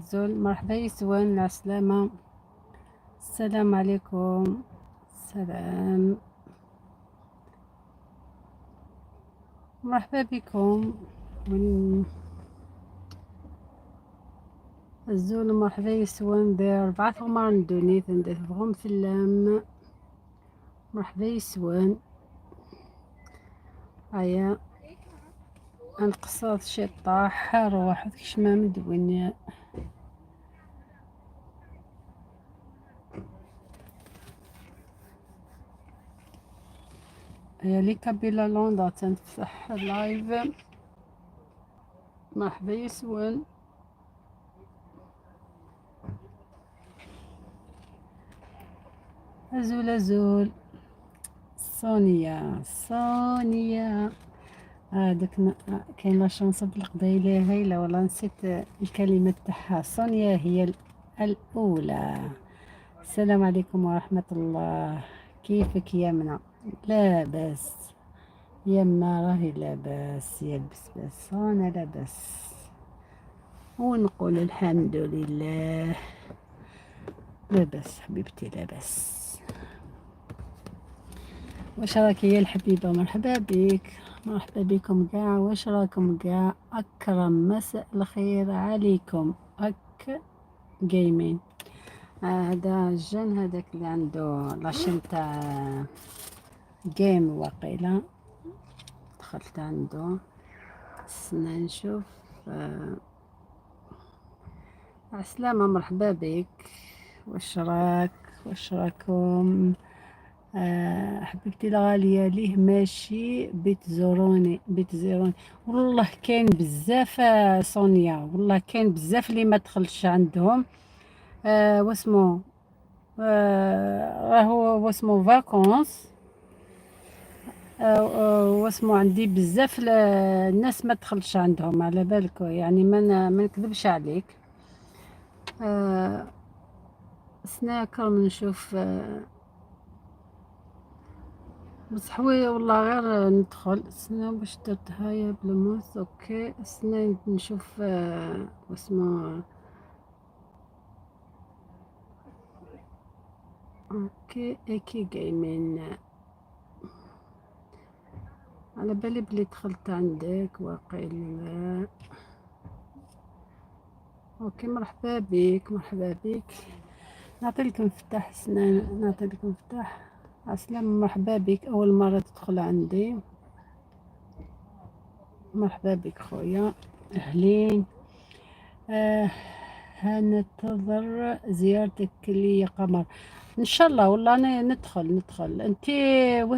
الزول، مرحبا يسوان، العسلامة. السلام عليكم. سلام، مرحبا بكم. الزول مرحبا يسوان دير 4 غمار ندونيت ندير بغم فلام. مرحبا يسوان. هيا نقصد شي طاح روح كشما مدوين. هيا لي كابيلا لوندا تنفتح لايف. مرحبا يسوان. أزول أزول. سونيا سونيا، دوك كاين la chanson بالقبايلية هايلة، والله نسيت الكلمة تاعها. سونيا هي الأولى. السلام عليكم ورحمة الله. كيفك يا منى؟ لاباس يا منى، راهي لاباس يا البسباس، أنا لاباس ونقول الحمد لله. لاباس حبيبتي لاباس. واش راكي يا الحبيبة؟ مرحبا بك، مرحبا بكم كاع. واش راكم كاع؟ أكرم مساء الخير عليكم. أك جيمين، هذا ال jeune هذاك اللي عنده la chaîne تاع game، وقيلة دخلت عنده استنى نشوف. عسلامة، مرحبا بك. واش راك؟ واش راكم؟ حبيبتي الغالية، ليه ماشي بتزوروني؟ بتزوروني والله كاين بزاف سونيا، والله كاين بزاف اللي ما دخلتش عندهم. واسمو راهو واسمو vacances. واسمو عندي بزاف الناس ما دخلتش عندهم، على بالك يعني ما نكذبش عليك. سناكر نشوف. بصح oui والله غير ندخل سنا باش درت هايا بلموس. OK سنا نشوف. واسمو OK اكي جيمين، على بالي بلي دخلت عندك واقيلا. OK مرحبا بك، مرحبا بك. نعطي لك مفتاح سنا، نعطي لك مفتاح. عسلامة، مرحبا بك، أول مرة تدخل عندي. مرحبا بك خويا، أهلين. هننتظر زيارتك لي يا قمر ان شاء الله. والله انا ندخل. انت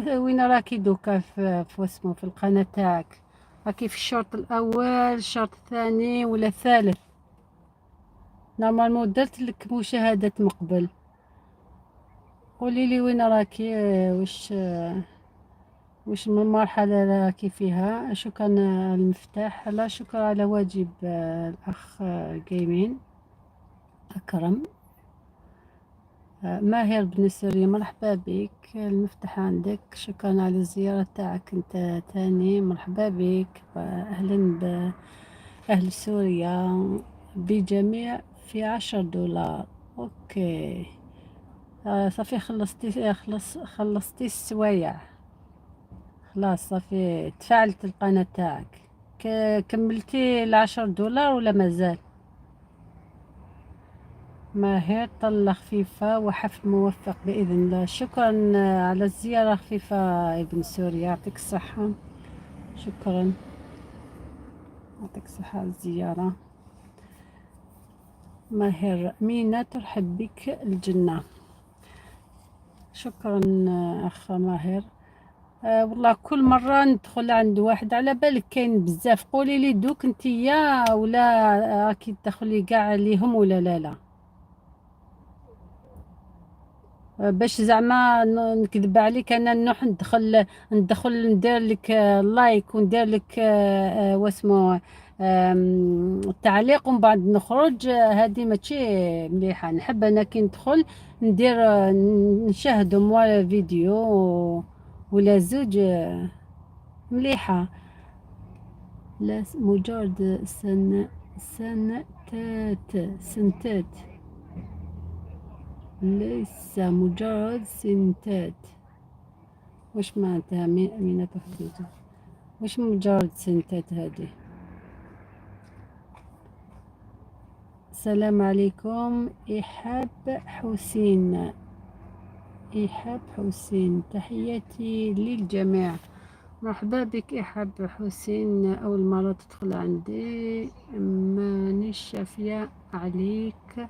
وين راكي دوكا؟ في واسمو في القناة تاعك راكي في الشرط الاول، الشرط الثاني ولا الثالث؟ normalement درت لك مشاهدات من قبل. قولي لي وين راكي، واش من مرحلة راكي فيها. شكرا المفتاح، لا شكر على واجب. الأخ جيمين أكرم. ماهر بن سوريا، مرحبا بك، المفتاح عندك. شكرا على الزيارة تاعك انت تاني، مرحبا بك. أهلا بأهل سوريا بجميع. في 10 دولار. OK صافي خلصتي، خلصتي السوايع، خلاص صافي تفعلت القناة تاعك. كملتي 10 دولار ولا مازال؟ ماهر طلة خفيفة وحفل موفق بإذن الله. شكرا على الزيارة خفيفة ابن سوريا، يعطيك الصحة. شكرا، يعطيك الصحة على الزيارة. ماهر مينا ترحب بك الجنة. شكرا أخ ماهر. والله كل مرة ندخل عند واحد، على بالك كاين بزاف. قولي لي دوك انتيا ولا راكي تدخلي كاع ليهم ولا لا؟ لا باش زعما نكذب عليك انا، نروح ندخل ندير لك like وندير لك واسمو التعليق ومن بعد نخرج. هذه ماشي مليحة. نحب انا كي ندخل ندير نشاهد moi فيديو ولا زوج، مليحة. لا مجرد سنتات سنتات، ليس مجرد سنتات. واش معناتها مينة خديجة؟ واش مجرد سنتات هذه؟ السلام عليكم إيحاب حسين، إيحاب حسين، تحياتي للجميع. مرحبا بك إيحاب حسين، أول مرة تدخل عندي، مانيش شافية عليك.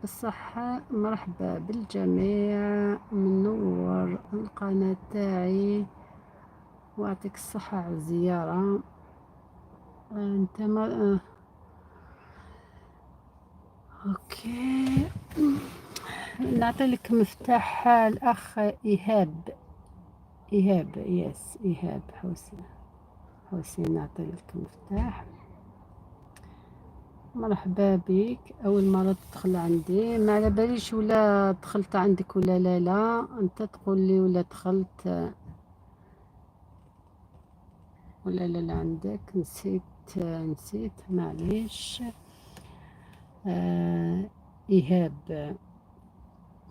بصح مرحبا بالجميع، منور القناة تاعي وأعطيك الصحة على الزيارة. انت ما OK، نعطي لك مفتاح الأخ إيهاب، إيهاب، yes، إيهاب حسين، حسين، نعطي لك مفتاح. مرحبا بك، أول مرة تدخل عندي، ما على باليش ولا دخلت عندك ولا لا. لا، أنت تقول لي ولا دخلت ولا لا. لا عندك، نسيت نسيت، معليش. إيهاب،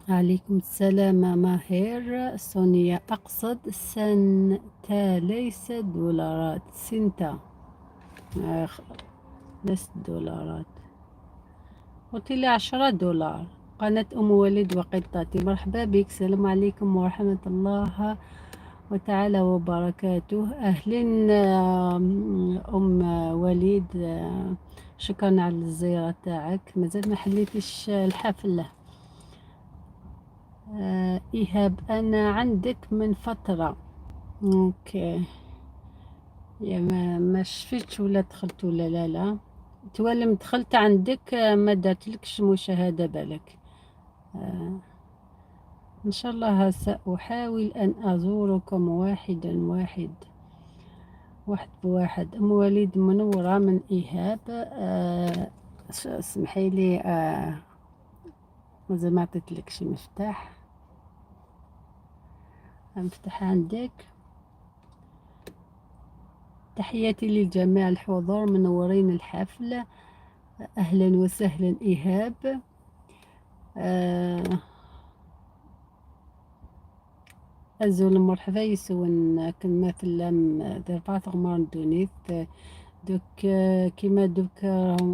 عليكم السلام. ماهر سونيا، أقصد سنتا ليس دولارات، سنتا ليس دولارات. قلت لي 10 دولار. قناة أم وليد وقطتي، مرحبا بك. السلام عليكم ورحمة الله وتعالى وبركاته. أهلا أم وليد، شكرا على الزيارة تاعك. مازال ما حليتش الحفلة. إيهاب، أنا عندك من فترة. OK، يا ما شفتش ولا دخلت ولا لا. لا توالم دخلت عندك، ما درتلكش مشاهدة بالك. إن شاء الله سأحاول أن أزوركم واحدا واحد، واحد بواحد. أم وليد منورة من إيهاب. اسمحي لي، مازال ما عطيتلك شي مفتاح. مفتاح عندك. تحياتي للجميع الحضور، منورين الحفل. أهلا وسهلا إيهاب. أزول، مرحبا يسون كما ثلام ذي غمار دونيت. دوك كيما دوك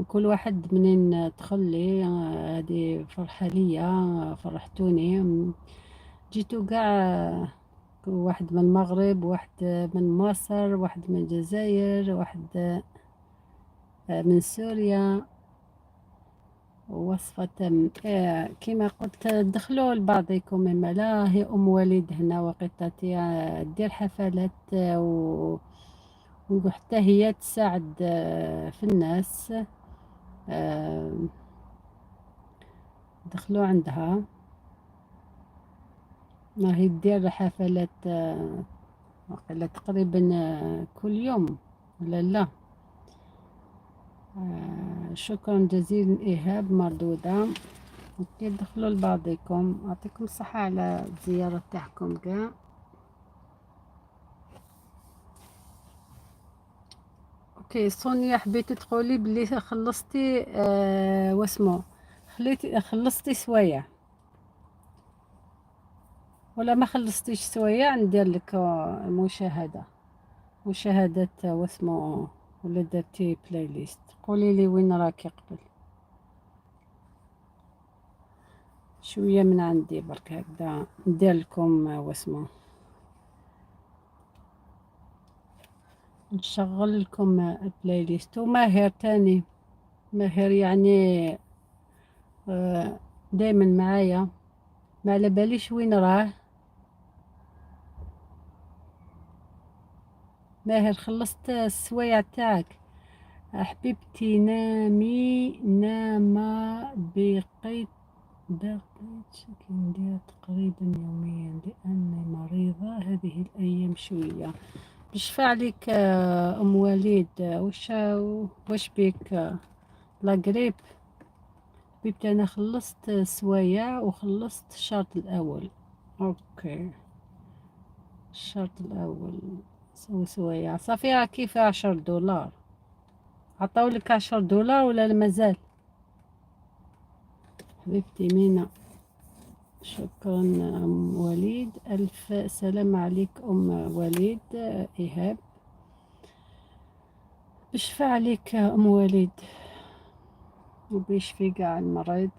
كل واحد منين دخل لي، هذه فرحة ليا، فرحتوني. جيتو قاع، واحد من المغرب، واحد من مصر، واحد من الجزائر، واحد من سوريا. وصفة كما قلت، دخلوا لبعضكم. مما لا هي أم وليد هنا وقطتي دير حفلات وحتى هي تساعد في الناس. دخلوا عندها، ما هي دير حفلات وقيلا تقريبا كل يوم ولا لا. شكرا جزيلا إيهاب، مردودة. دخلوا لبعضكم. أعطيكم الصحة على الزيارة تاعكم كاع. OK سونيا، حبيتي تقولي بلي خلصتي واسمو، خليتي خلصتي سوايع ولا ما خلصتيش سوايع؟ ندير لك مشاهدة، مشاهدة واسمو، ولا درتي playlist؟ قولي لي وين راكي قبل. شوية من عندي برك هكذا ندير لكم واسمو، نشغل لكم ال playlist. وماهر تاني، ماهر يعني دايما معايا، ما على باليش وين راه ماهر. خلصت السوايع تاعك حبيبتي؟ نامي ناما بقيت كندير تقريبا يوميا لأني مريضة هذه الأيام شوية. بشفى عليك أم وليد. واش بيك؟ la grippe حبيبتي؟ أنا خلصت سوايع وخلصت الشرط الأول. OK، الشرط الأول سوايع، صافي. كيف 10 دولار؟ عطاولك 10 دولار ولا مازال؟ حبيبتي مينا، شكرا. أم وليد، ألف سلام عليك أم وليد. إيهاب، بشفى عليك أم وليد وبيشفي قاع المريض.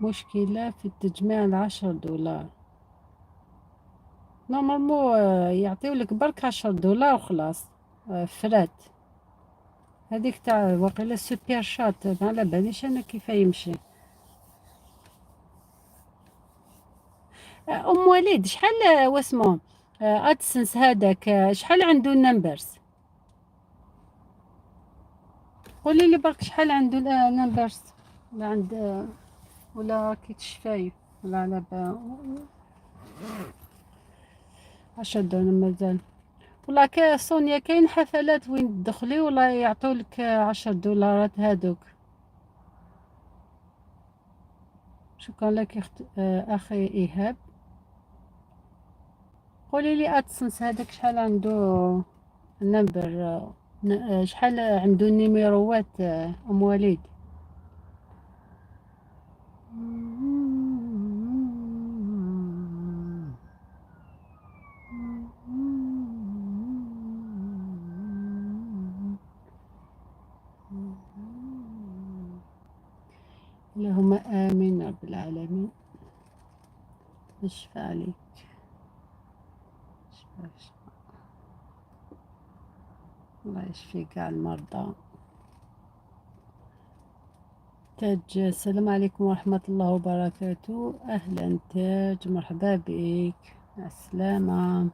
مشكلة في التجميع 10 دولار، normalement يعطيولك برك 10 دولار وخلاص. فرات هذيك تاع وقيلا super chat، ما على باليش انا كيف يمشي. ام وليد، شحال واسمو AdSense هذاك؟ شحال عنده ال numbers؟ قولي لي برك شحال عنده numbers، ولا عند ولا راكي تشفاي ولا على 10 دولار مازال؟ والله سونيا كاين حفلات وين تدخلي ولا يعطولك 10 دولارات هادوك. شكرا لك أخي إيهاب. قولي لي AdSense هذاك شحال عنده number، شحال عنده نيميروات ام وليد؟ اللهم آمين رب العالمين. اشفى عليك، اشفى اشفى، الله يشفي كاع المرضى. تاج، السلام عليكم ورحمة الله وبركاته. أهلا تاج، مرحبا بك، مع السلامة.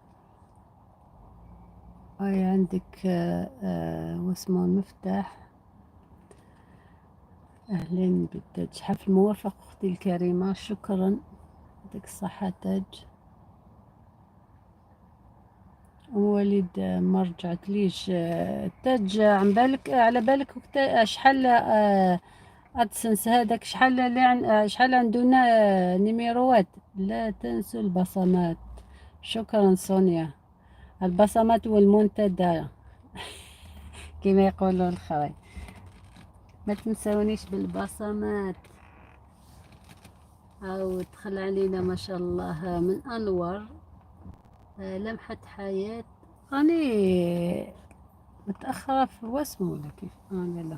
هاي عندك واسمه المفتاح. أهلا بالتاج، حفل موفق أختي الكريمة. شكرا، يعطيك الصحة تاج. وليد ما رجعت ليش تاج؟ عن بالك على بالك شحال AdSense هذاك، شحال اللي شحال عندنا نيميروات؟ لا تنسوا البصمات. شكرا سونيا، البصمات والمنتدى كما يقولوا الخوي، ما تنسونيش بالبصمات. او دخل علينا ما شاء الله من انور لمحة حياة. راني متأخرة في واسمه ولا كيف؟ لا لا، لا لا،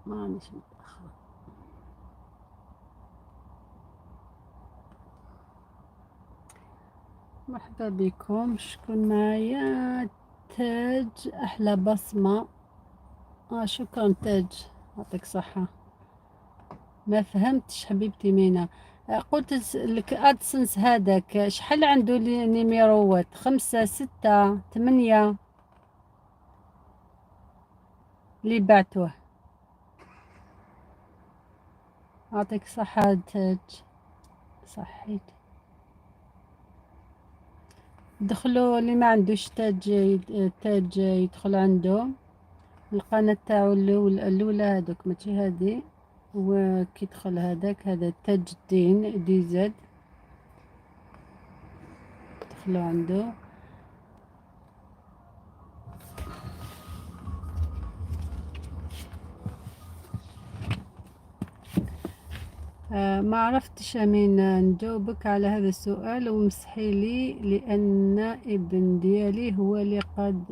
ما رانيش متأخرة. مرحبا بكم، شكون معايا؟ تاج، أحلى بصمة. شكرا تاج، يعطيك صحة. ما فهمتش حبيبتي مينا. قلت لك AdSense هذاك شحال عنده نيميروات؟ 5، 6، 8 اللي بعتوه. يعطيك صحة تاج، صحيت. دخلوا اللي ما عندوش تاج، تاج يدخل عنده القناة تاعو الأولى هذوك، ماشي هذه. وكي يدخل هذاك، هذا تاج الدين DZ، دخلوا عنده. ما عرفتش امين نجاوبك على هذا السؤال ومسحي لي، لان ابن ديالي هو اللي قد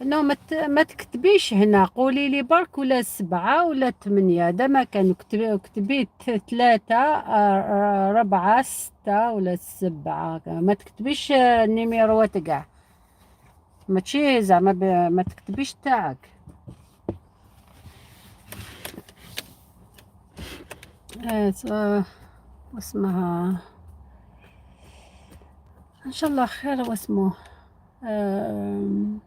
انه ما تكتبيش هنا، قولي لي برك ولا 7 ولا 8، هذا ما كان. كتبي 3، 4، 6 ولا 7، ما تكتبيش النيميروات كاع، ماشي زعما ما تكتبيش تاعك. واسمها ان شاء الله خير. واسمه ان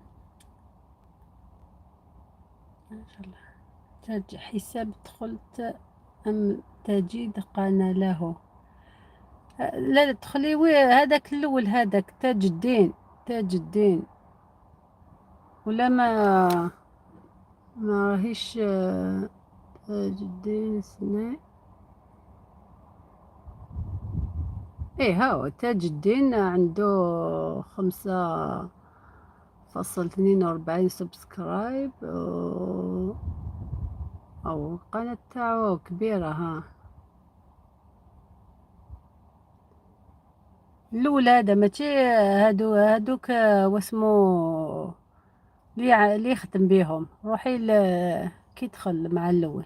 شاء الله تاج حساب دخلت ام تجد قناة له؟ لا لا، تدخلي هذاك الاول، هذاك تاج الدين، تاج الدين ولا ما راهيش تاج الدين سنة. ايه هاو تاج الدين عنده 5.42 subscribe او القناة تاعو كبيرة. ها الاولى هذا ماشي هادوك واسمو اللي يخدم بيهم. روحي كي دخل مع الاول.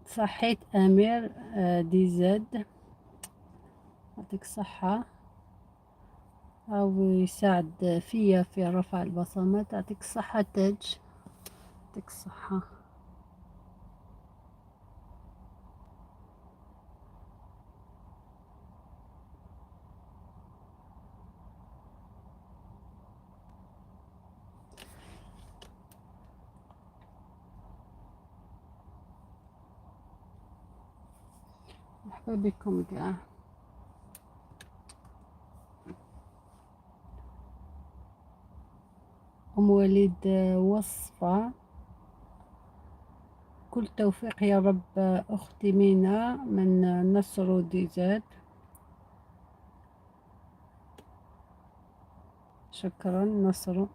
صحيت امير دي زد، يعطيك الصحة، او يساعد فيا في رفع البصمات. يعطيك الصحة تاج، يعطيك الصحة. مرحبا بكم كاع. ام وليد وصفة، كل توفيق يا رب. اختي مينا من نصر ديزاد، شكرا نصر.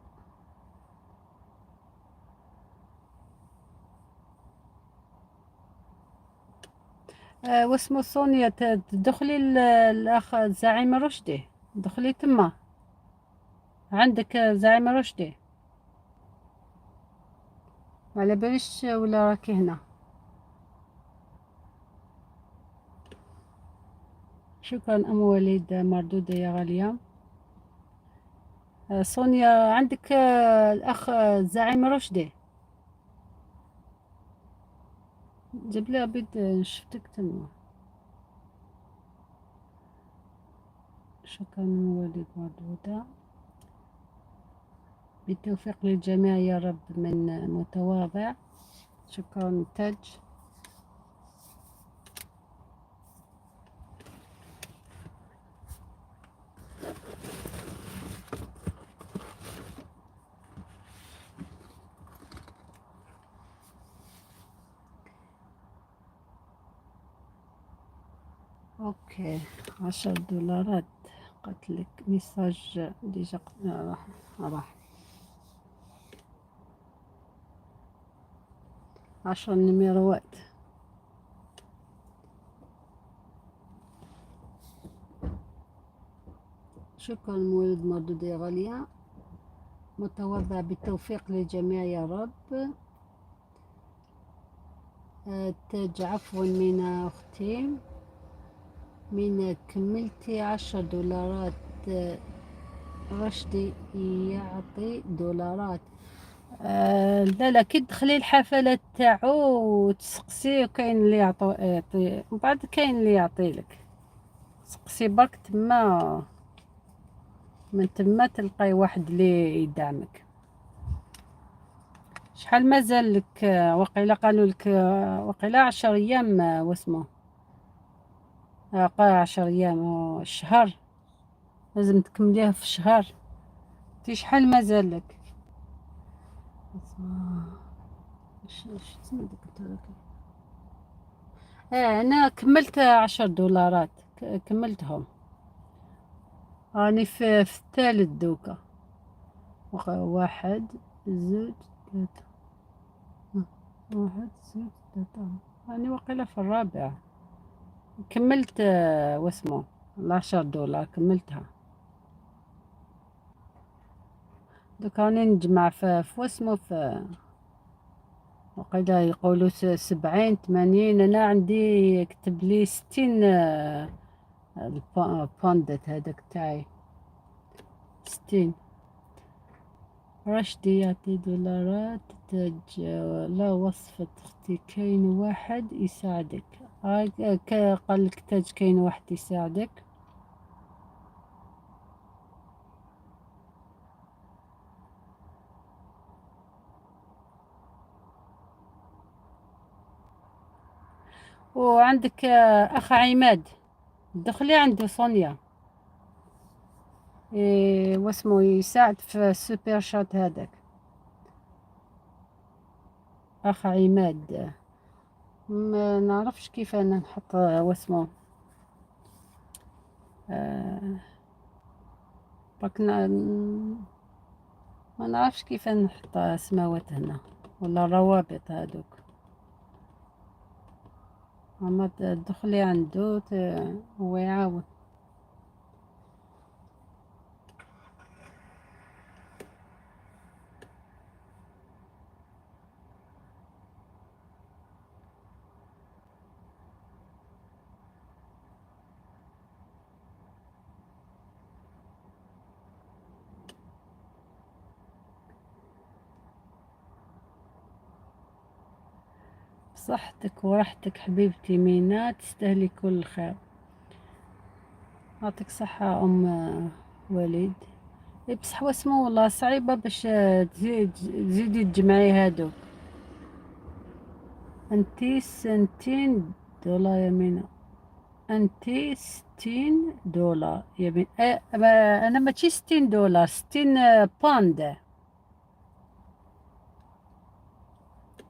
واسمو سونيا، تدخلي الاخ زعيم رشدي، دخلي تما عندك زعيم رشدي، ما على باليش ولا راكي هنا. شكرا ام وليد مردودة يا غالية. سونيا عندك الاخ زعيم رشدي، جيب لي عبيد شفتك تما. شكرا ام وليد مردودة، بالتوفيق للجميع يا رب من متواضع. شكرا تاج. okay 10 دولارات قالت لك message déjà راح 10 نميروات. شكرا مولد مردود يا غالية، متواضع، بالتوفيق للجميع يا رب. تاج عفوا من أختي من كملتي 10 دولارات. رشدي يعطي دولارات. لا لا، كي تدخلي الحفلات تاعو وتسقسي وكاين اللي يعطي، من بعد كاين اللي يعطي لك، سقسي برك تما، من تما تلقاي واحد اللي يدعمك. شحال مازال لك؟ وقيلا قالوا لك وقيلا 10 ايام، واسمو قال 10 ايام، الشهر لازم تكمليها في الشهر. تي شحال مازال لك؟ انا كملت 10 دولارات، كملتهم، راني في الثالث دوكا. واحد زوج ثلاثة، واحد زوج ثلاثة، راني وقيلة في الرابع. كملت واسمو 10 دولار كملتها. دوك راني نجمع في واسمو في وقيلا يقولوا 70 80، انا عندي كتب لي 60، البوندت هذاك تاعي 60. رشدي يعطي دولارات تاج. لا وصفة اختي، كاين واحد يساعدك. قال لك تاج كاين واحد يساعدك. وعندك اخ عماد، دخلي عنده سونيا، إيه واسمو يساعد في ال super chat هذاك اخ عماد. ما نعرفش كيف انا نحط واسمو. برك ما نعرفش كيف نحط اسماوات هنا ولا الروابط هادوك. اما تدخلي عنده هو يعاون. صحتك وراحتك حبيبتي مينا، تستاهلي كل خير. يعطيك صحة أم وليد. إيه بصح واسمو والله صعيبة باش تزيدي تجمعي هادوك. انتي 60 دولار يا مينا، انتي 60 دولار يا مينا. إيه انا ماشي 60 دولار، 60 pound،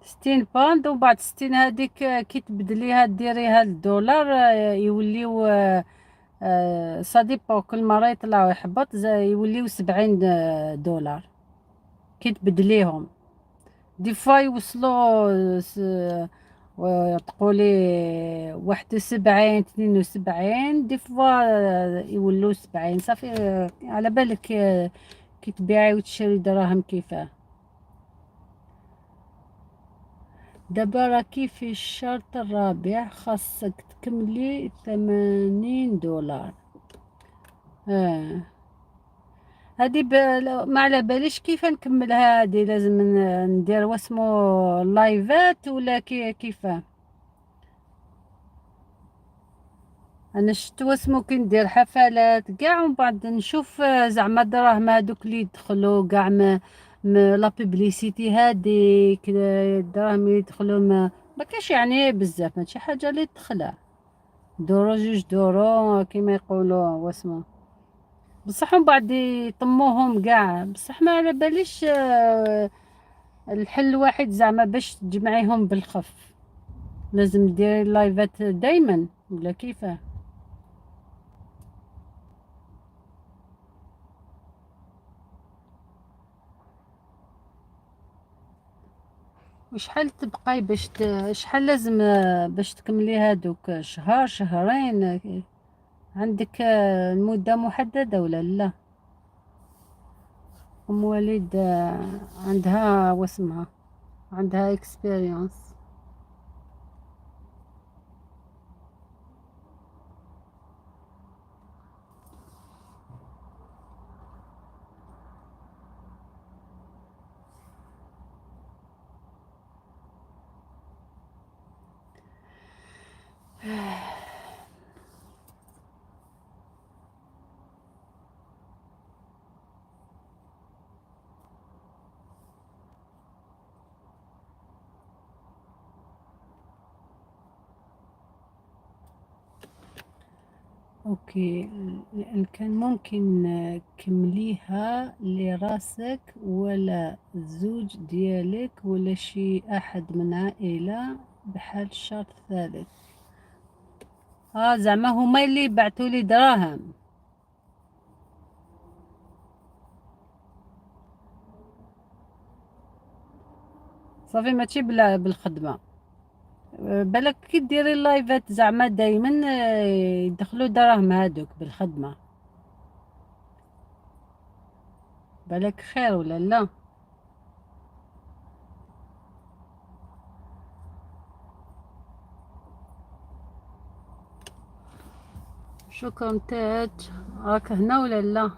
60 pound. وبعد 60 هذيك كي تبدليها ديريها للدولار يوليو ça dépend، كل مرة يطلع ويحبط، يوليو 70 دولار كي تبدليهم. des fois يوصلوا تقولي 71، 72، des fois يولو 70. صافي على بالك كي تبيعي وتشري دراهم كيفاه. دابا راكي في الشرط الرابع، خاصك تكملي 80 دولار. هادي ما على باليش كيف نكملها هادي. لازم ندير واسمو لايفات ولا كيفاه؟ انا شفت واسمو كي ندير حفلات كاع ومن بعد نشوف زعما الدراهم هادوك اللي يدخلوا كاع la publicité هاديك، الدراهم اللي يدخلوا ما كاش يعني بزاف، ماشي حاجه اللي تخلع، دورو جوج دورو كيما يقولوا واسمو. بصح من بعد يطموهم كاع. بصح ما على باليش الحل الوحيد زعما باش تجمعيهم بالخف لازم ديري لايفات دايما ولا كيفاه؟ وشحال تبقاي باش شحال لازم باش تكملي هادوك؟ شهر، شهرين؟ عندك المدة محددة ولا لا؟ ام وليد عندها واسمها، عندها expérience. OK، لأن كان ممكن كمليها لراسك ولا الزوج ديالك ولا شي احد من عائلة بحال الشرط الثالث. زعما هما اللي بعثوا لي دراهم. صافي ماشي بلا بالخدمة. بالك كي ديري اللايفات زعما دايما يدخلوا دراهم هادوك بالخدمة، بالك خير ولا لا؟ شكرا تاج، راك هنا ولا لا؟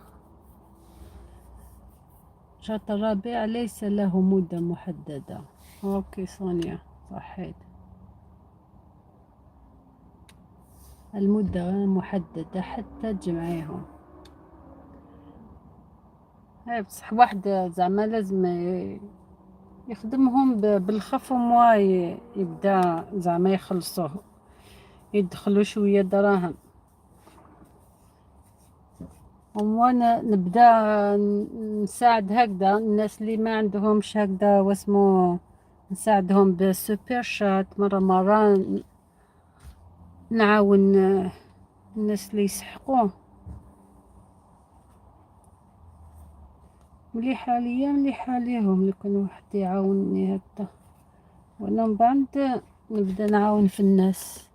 الشرط الرابع ليس له مدة محددة. OK سونيا صحيت، المدة غير محددة حتى تجمعيهم. هاي بصح واحد زعما لازم يخدمهم بالخف وموا يبدا زعما يخلصوه، يدخلوا شوية دراهم وموا نبدا نساعد هكذا الناس اللي ما عندهمش هكذا واسمو، نساعدهم بال super chat مرة مرة، نعاون الناس اللي يسحقوه. مليحة ليا مليحة ليهم، لو كان واحد يعاونني هكذا، وانا من بعد نبدا نعاون في الناس.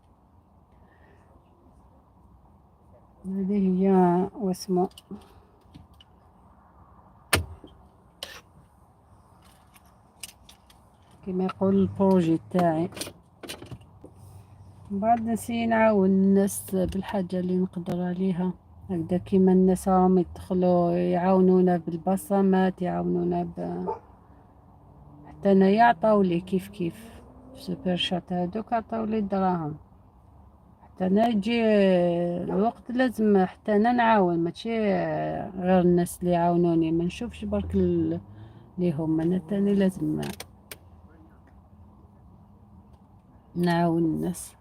هذه هي واسمو. كما يقول ال projet تاعي. من بعد نسي نعاون الناس بالحاجة اللي نقدر عليها هكذا، كيما الناس راهم يدخلوا يعاونونا بالبصمات، يعاونونا حتى انا يعطاو كيف كيف super chat هادوك عطاو لي الدراهم. حتى انا يجي الوقت لازم حتى انا نعاون، ماشي غير الناس اللي يعاونوني، ما نشوفش برك ليهم، انا تاني لازم نعاون الناس.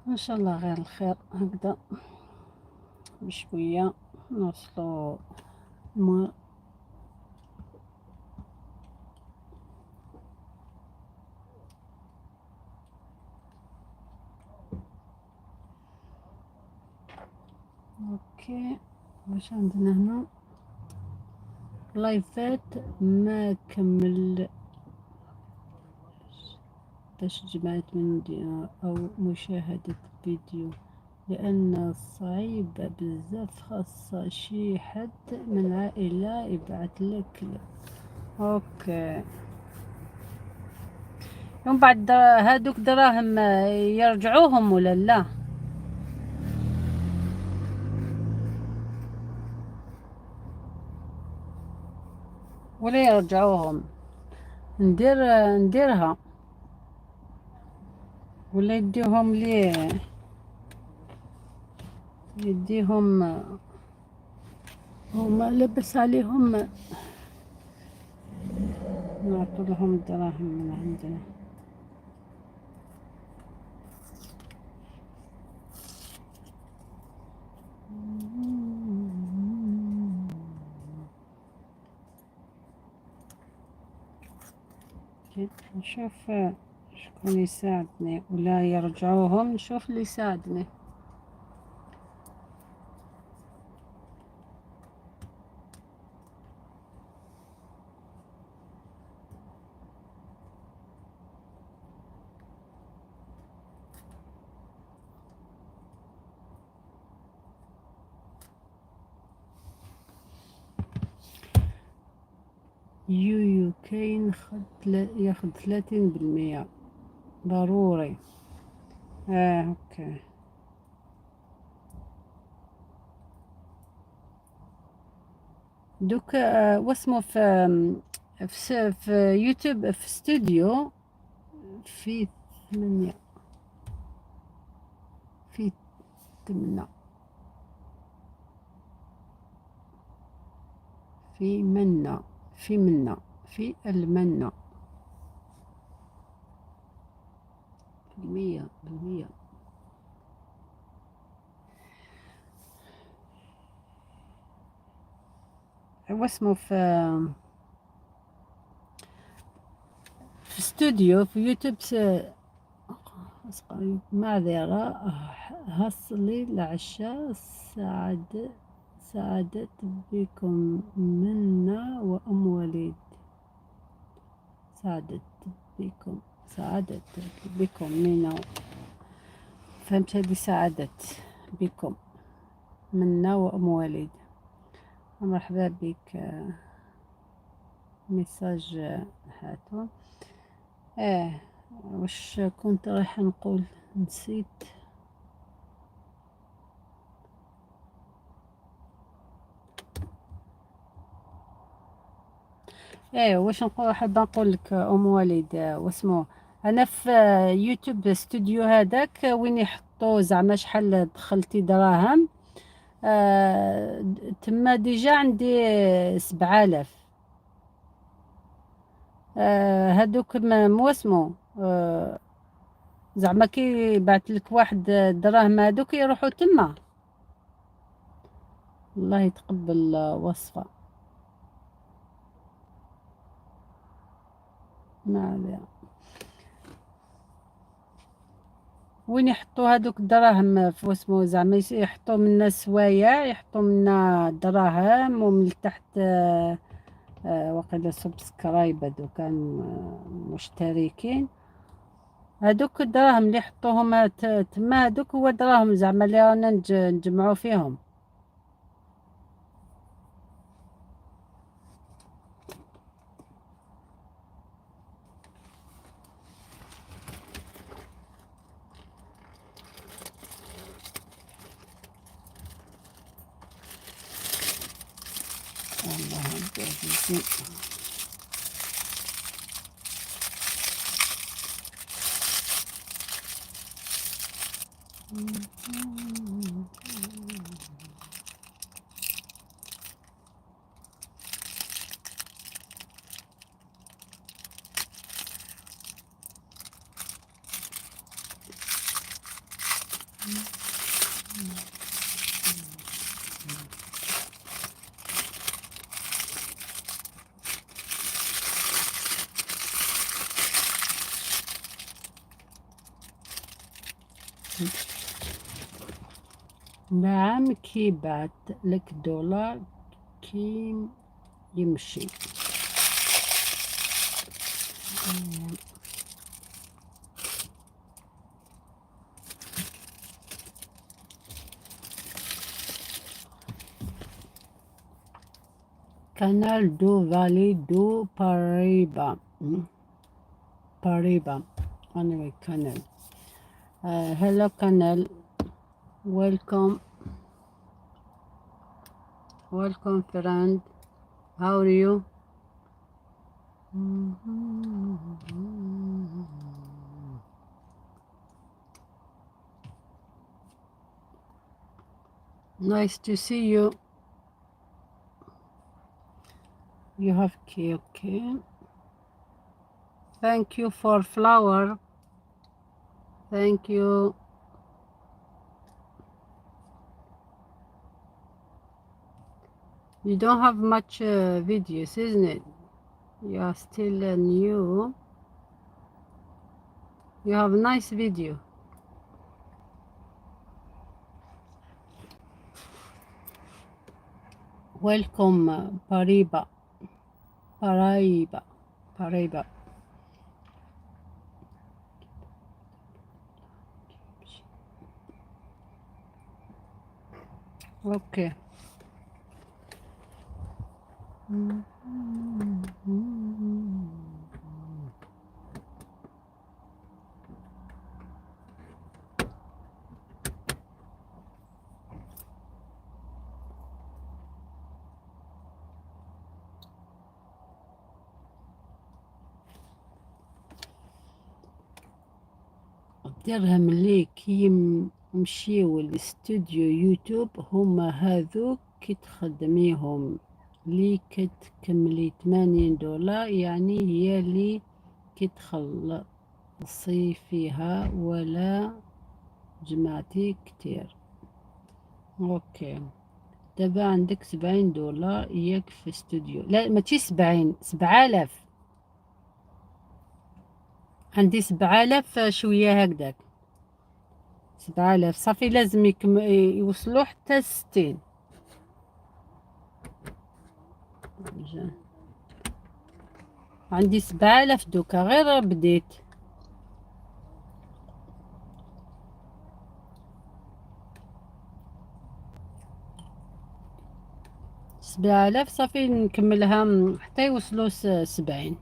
ان شاء الله غير الخير. هكذا بشوية نوصلوا ما OK. واش عندنا هنا؟ لايفات ما كمل باش جمعت من او مشاهدة فيديو، لان صعيبة بزاف، خاصة شي حد من العائلة يبعث لك. OK، ومن بعد هادوك دراهم يرجعوهم ولا لا؟ ولا يرجعوهم؟ نديرها ولا يديهم لي، يديهم هما لبس عليهم، نعطوا لهم الدراهم من عندنا. نشوف شكون يساعدني ولا يرجعوهم، نشوف اللي يساعدني. يويو كاين ياخد 30% ضروري. OK. دوك واسمو في يوتيوب في استوديو في 8، في 8، في منا، في منا، في المنة بالمية، بالمية. واسمو في استوديو في يوتيوب معذرة هصلي العشاء. سعدت بكم منا وأم وليد. سعدت بكم، سعدت بكم منا. فهمت هذه، سعدت بكم منا وأم وليد. مرحبا بك. message هاتو. واش كنت رايحة نقول؟ نسيت. واش نقول، حابة نقول لك ام وليد، واسمو انا في يوتيوب ستوديو هذاك وين يحطوا زعما شحال دخلتي دراهم، تما déjà عندي 7000. هادوك مواسمو، زعما كي بعث لك واحد دراهم هادوك يروحوا تما. الله يتقبل وصفة. ما عليها. وين يحطوا هذوك الدراهم في واسمو زعما يحطوا منا سوايع، يحطوا منا دراهم، ومن تحت وقيلا subscribe، هذو كان مشتركين. هذوك الدراهم اللي يحطوهم تما، هذوك هو دراهم زعما اللي رانا نجمعو فيهم. الله عزيزي. نعم، كي بعت لك دولار كي يمشي. Canal do Vale do Paraíba. Paraíba. Anyway, canal. Hello, canal. Welcome. Welcome, friend. How are you? Nice to see you. You have key, okay. Thank you for flower. Thank you. You don't have much videos, isn't it? You are still new. You have a nice video. Welcome, Pariba. Paraiba. Paraiba. Okay. الدرهم اللي كي يمشيو الاستوديو يوتيوب هما هذوك كي تخدميهم لي كتكملي 80 دولار، يعني هي اللي كتخلصي فيها ولا جمعتي كتير. okay، دابا عندك 70 دولار ياك في استوديو؟ لا، ماشي 70، 7000. عندي 7000 شوية هكداك، 7000 صافي. لازم يوصلوا حتى 60. عندي 7000 دوكا، غير بديت. 7000 صافي، نكملها حتى يوصلوا 70.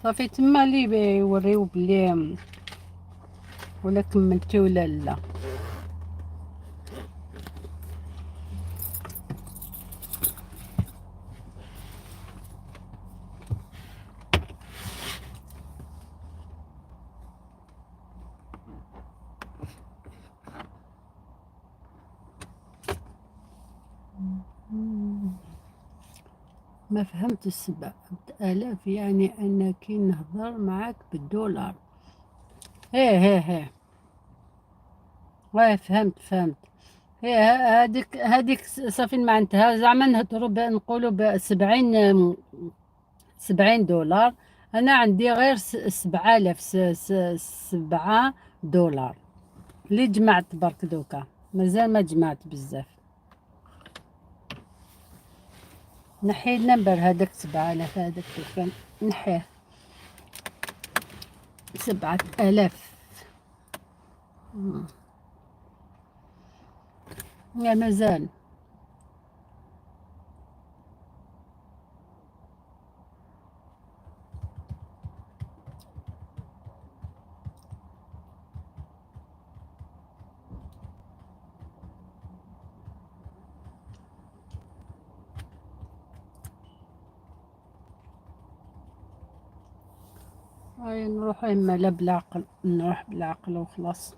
صافي، تما اللي يوريو بلي ولا كملتي ولا لا. ما فهمت. 7000 يعني أنا كي نهضر معاك بالدولار؟ ايه، واه فهمت فهمت. هي هذيك صافي، معناتها زعما نهضروا نقولوا ب70. 70 دولار. انا عندي غير 7000، 7 دولار اللي جمعت برك. دوكا مازال ما جمعت بزاف. نحي ال number هذاك، 7000 هذاك كان نحيه، 7000. يا مازال. هاي نروح اما لا بالعقل، نروح بالعقل وخلاص.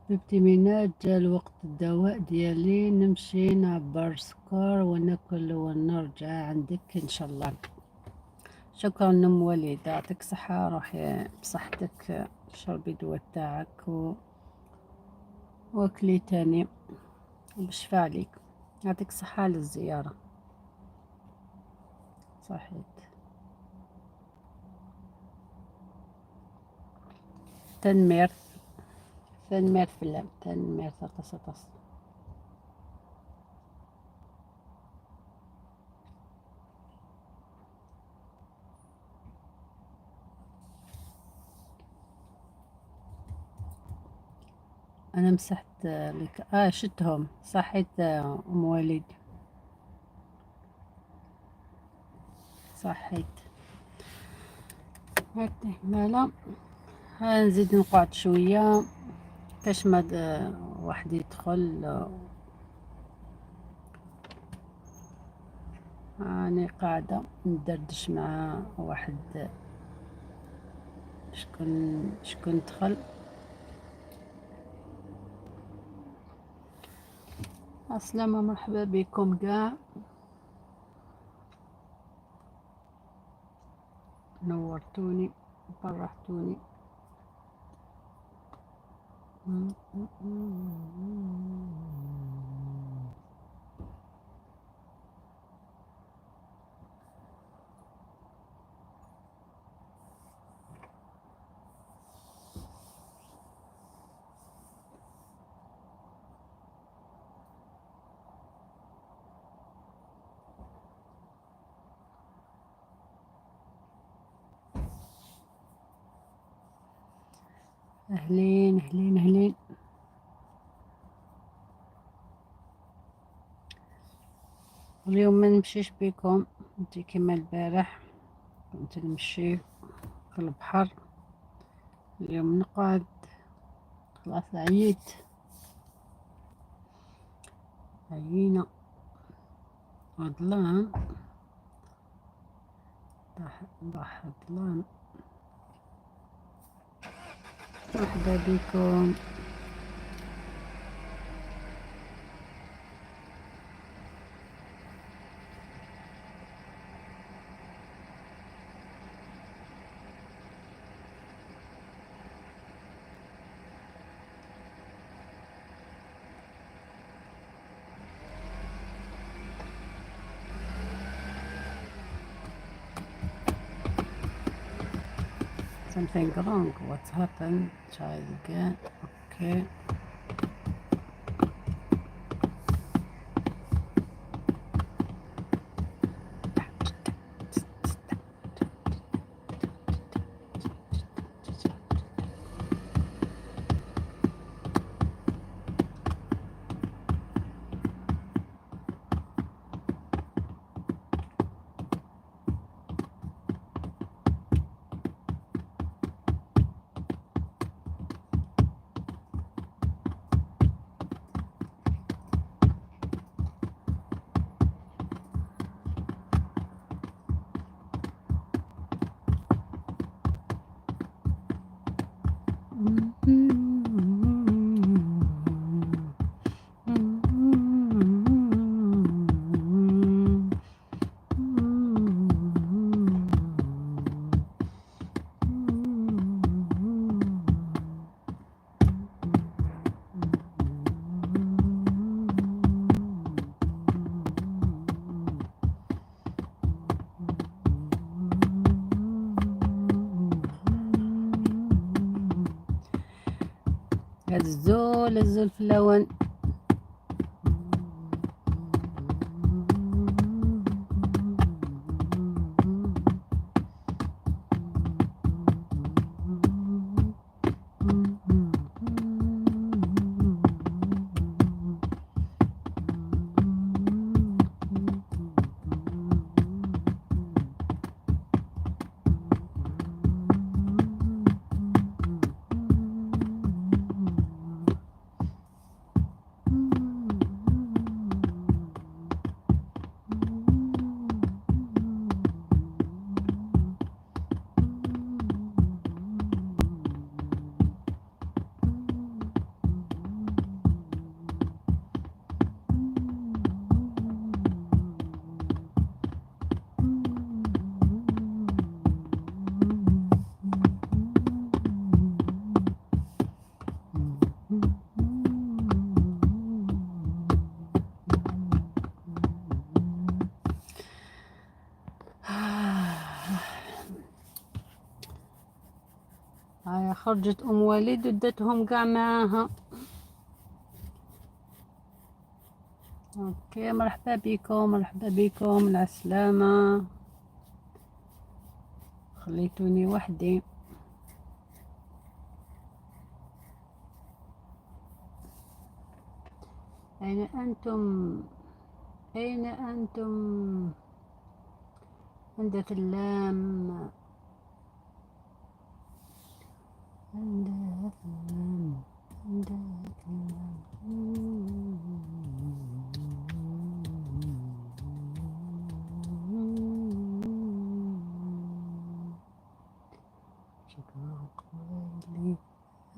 حبيبتي مينات، جا الوقت الدواء ديالي، نمشي نعبر سكر وناكل ونرجع عندك ان شاء الله. شكرا ام وليد، يعطيك صحة، روحي بصحتك، شربي دواء تاعك واكلي تاني، بالشفا عليك. يعطيك الصحة على الزيارة. صحيت. Tanemmirt، tanemmirt fell-am، tanemmirt aṭas aṭas. انا مسحت لك شتهم. صحيت ام وليد، صحيت. هاتي مالا ها نزيد نقعد شوية كاش ما واحد يدخل. راني قاعدة ندردش مع واحد. شكون دخل؟ السلامة، مرحبا بكم كاع، نورتوني، فرحتوني. أهلين أهلين أهلين. اليوم ما نمشيش بكم انت كما البارح كنت نمشي في البحر. اليوم نقعد، خلاص عييت، عيينا. ظلام، راح ظلام. مرحبا بكم. Something wrong. What happened? Try it again. Okay. الزول الزول في اللون. هاي خرجت ام وليد ودتهم قاع معاها. okay مرحبا بكم، مرحبا بكم، العسلامة. خليتوني وحدي. أين أنتم؟ أين أنتم؟ عند اللام، عند اللام، عند اللام.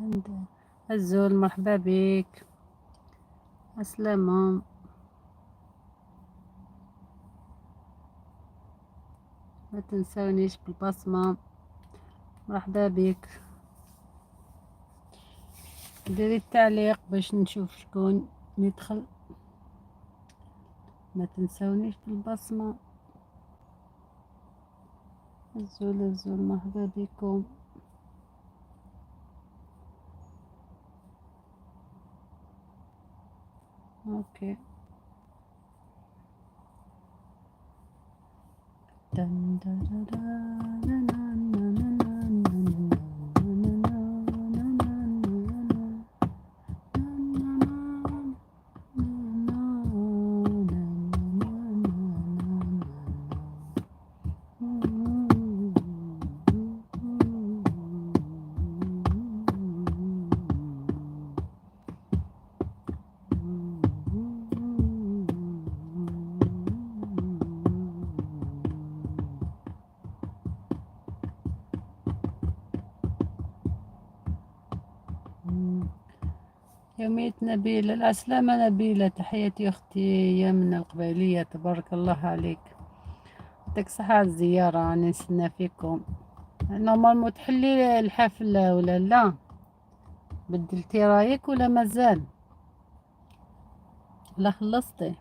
عند الزول مرحبا بك، السلامة. ما تنسونيش بالبصمة. مرحبا بك، ديري التعليق باش نشوف شكون يدخل. ما تنسونيش بالبصمة. الزول الزول مرحبا بكم. okay. دن دن دن دن دن. يومية نبيلة، العسلامة نبيلة، تحياتي أختي يا من القبيلية، تبارك الله عليك، يعطيك الصحة على الزيارة، راني نستنى فيكم. normalement تحلي الحفلة ولا لا؟ بدلتي رايك ولا مازال؟ لا خلصتي؟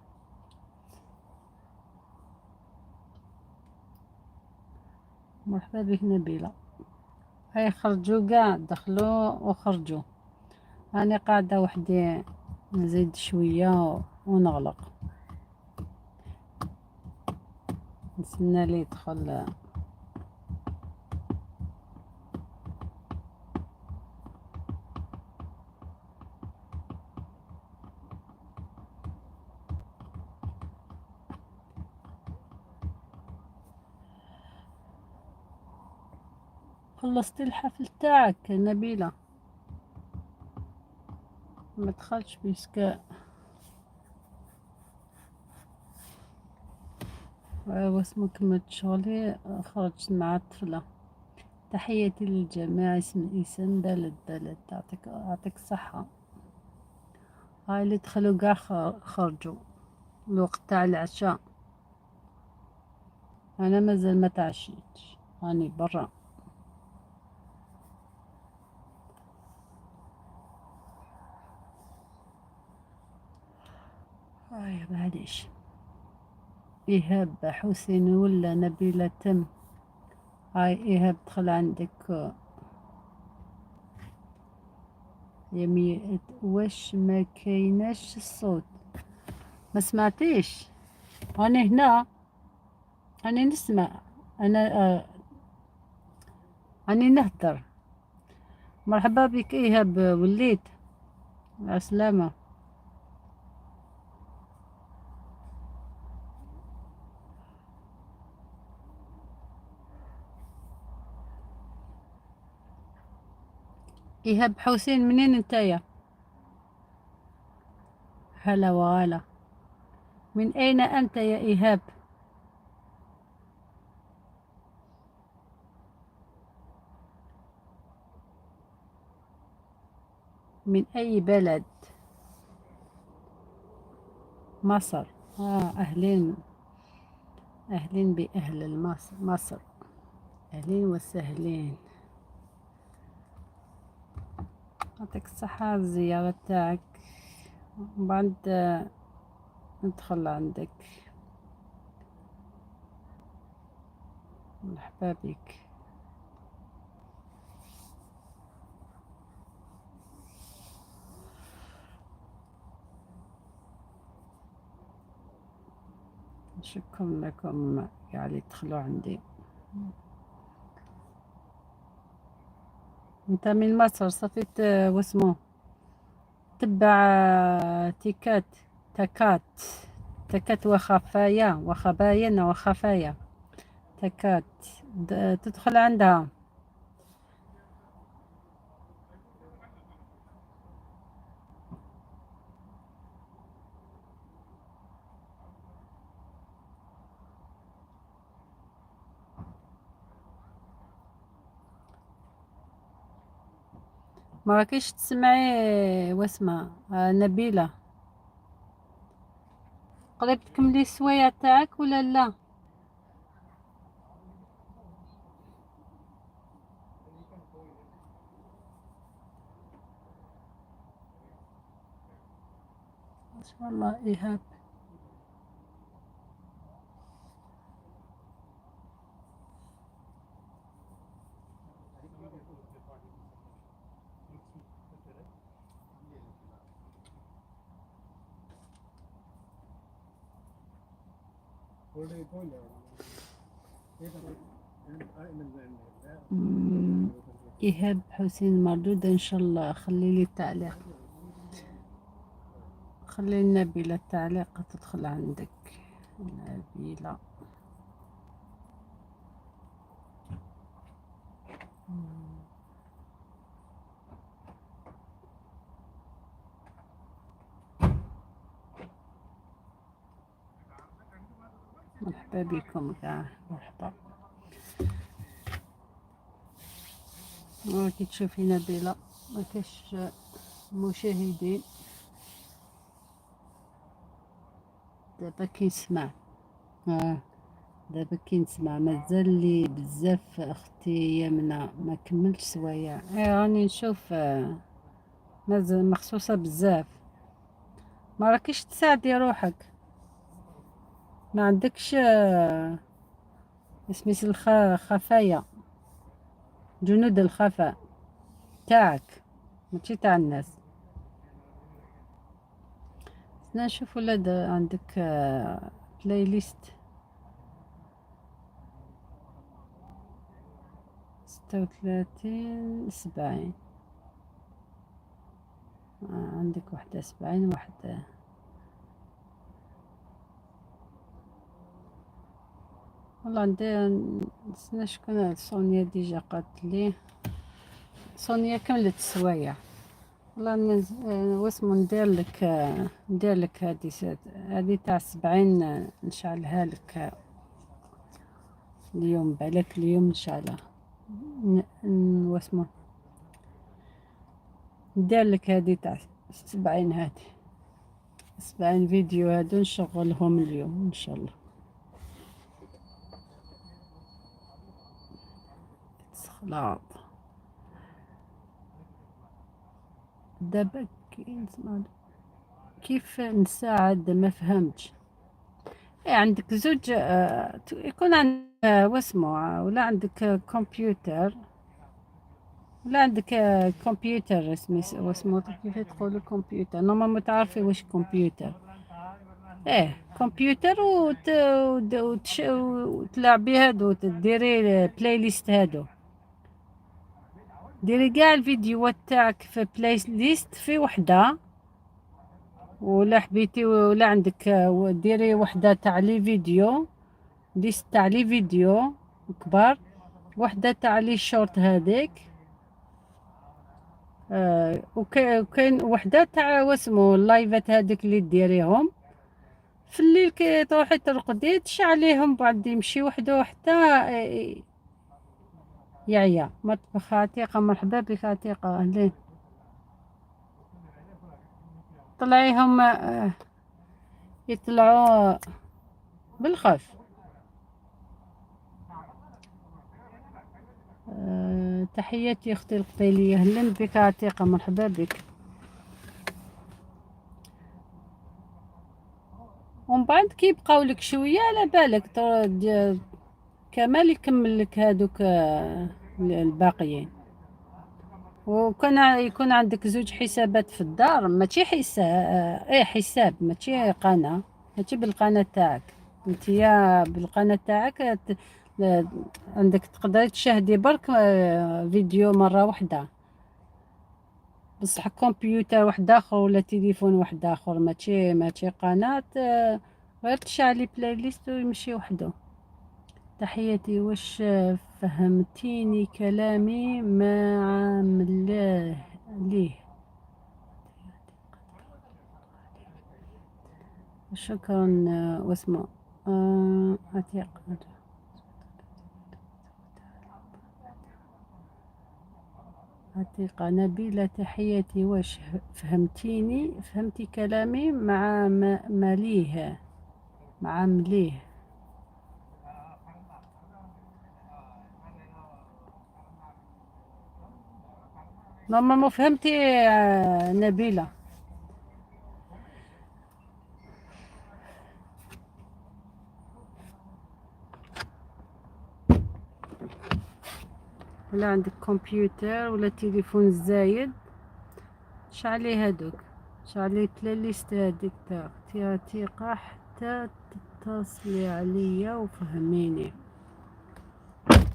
مرحبا بك نبيلة. هاي خرجوا قاع، دخلوا وخرجوا، أنا قاعدة وحدي، نزيد شوية ونغلق، نستنى لي يدخل. خلصتي الحفل تاعك نبيلة؟ ما دخلتش puisque واسمو كملت شغلي، خرجت مع الطفلة. تحياتي للجميع، اسم اسم بلد بلد، يعطيك الصحة. هاي اللي دخلوا قاع خرجوا الوقت تاع العشاء، انا مازال ما تعشيتش، راني برا. هاي معليش. إيهاب حسين ولا نبيلة تم. هاي إيهاب دخل عندك. يمي واش ما كايناش الصوت؟ ما سمعتيش؟ انا هنا، انا نسمع، انا راني نهدر. مرحبا بك ايهاب، وليت عسلامة. ايهاب حسين منين انتيا؟ هلا وغلا. من اين انت يا ايهاب؟ من اي بلد؟ مصر. اهلين، اهلين باهل مصر، اهلين وسهلين. يعطيك الصحة الزيارة تاعك، بعد ندخل عندك. مرحبا بك. شكرا لكم يعني تدخلوا عندي. انت من مصر صفيت واسمو تبع تيكات تكات تكات وخفايا وخبايا وخفايا تكات، تدخل عندها. ما راكيش تسمعي واسمها نبيلة؟ قريب تكملي السوايع تاعك ولا لا؟ ما شاء الله إيهاب. إيهاب حسين مردود إن شاء الله. خلي لي التعليق، خلي نبيلة التعليق تدخل عندك نبيلة. مرحبا بكم كاع، مرحبا. راكي تشوفي نبيلة ما كاش مشاهدين دابا كينسمع. دابا كينسمع، مازال لي بزاف اختي يمنى، ما كملتش سوايع. راني نشوف مازال مخصوصة بزاف. ما راكيش تساعدي روحك، ما عندكش اسميس الخفايا، جنود الخفاء تاعك ماشي تاع الناس. نشوف ولاد عندك playlist 36 70. عندك وحدة 70 وحدة. والله عندي نسنا شكون سونيا déjà قالت لي سونيا كملت السوايع. والله واسمو ندير لك هادي تاع 70 نشعلها لك اليوم، بالك اليوم نشعلها. واسمو ندير لك هادي تاع 70، هادي 70 فيديو هادو نشغلهم اليوم ان شاء الله. خلاص دابا كيف نساعد؟ ما فهمتش. إيه عندك زوج، يكون عندك واسمو، ولا عندك كمبيوتر ولا عندك كمبيوتر اسمه واسمو، كيف تقولوا كمبيوتر؟ normalement تعرفي واش كمبيوتر. ايه كمبيوتر وتلعبي هادو، ديري playlist هادو، ديري كاع الفيديوهات تاعك في playlist في وحده، ولا حبيتي ولا عندك ديري وحده تاع les vidéos، liste تاع les vidéos كبار، وحده تاع les shorts هذيك، وكاين وحده تاع واسمو اللايفات هذيك اللي ديريهم في الليل كي تروحي ترقدي تشعليهم، بعد يمشي وحده حتى يعيا. مطبخ عتيقة، مرحبا بك عتيقة، اهلين. طلعيهم يطلعوا بالخف. تحياتي اختي القبيلية، اهلا بك عتيقة، مرحبا بك. ومن بعد كي يبقاو لك شوية على بالك كمال يكمل لك هادوك الباقيين. وكان يكون عندك زوج حسابات في الدار، ماشي حساب، ايه حساب، ماشي قناة، ماشي بالقناة تاعك انتيا، بالقناة تاعك عندك تقدري تشاهدي برك فيديو مرة واحدة، بصح كمبيوتر واحد اخر ولا تليفون واحد اخر، ماشي قناة، غير تشعلي playlist ويمشي وحده. تحياتي. واش فهمتيني كلامي؟ ما عاملاه ليه. شكرا. واسمه عتيق. عتيقة نبيلة تحياتي. واش فهمتيني؟ فهمتي كلامي؟ مع ماليه، مع مليه. normalement فهمتي نبيلة. ولا عندك كمبيوتر ولا تليفون زايد، شعلي هادوك، شعلي playlist هاديك تاع عتيقة حتى تتصلي عليا وفهميني.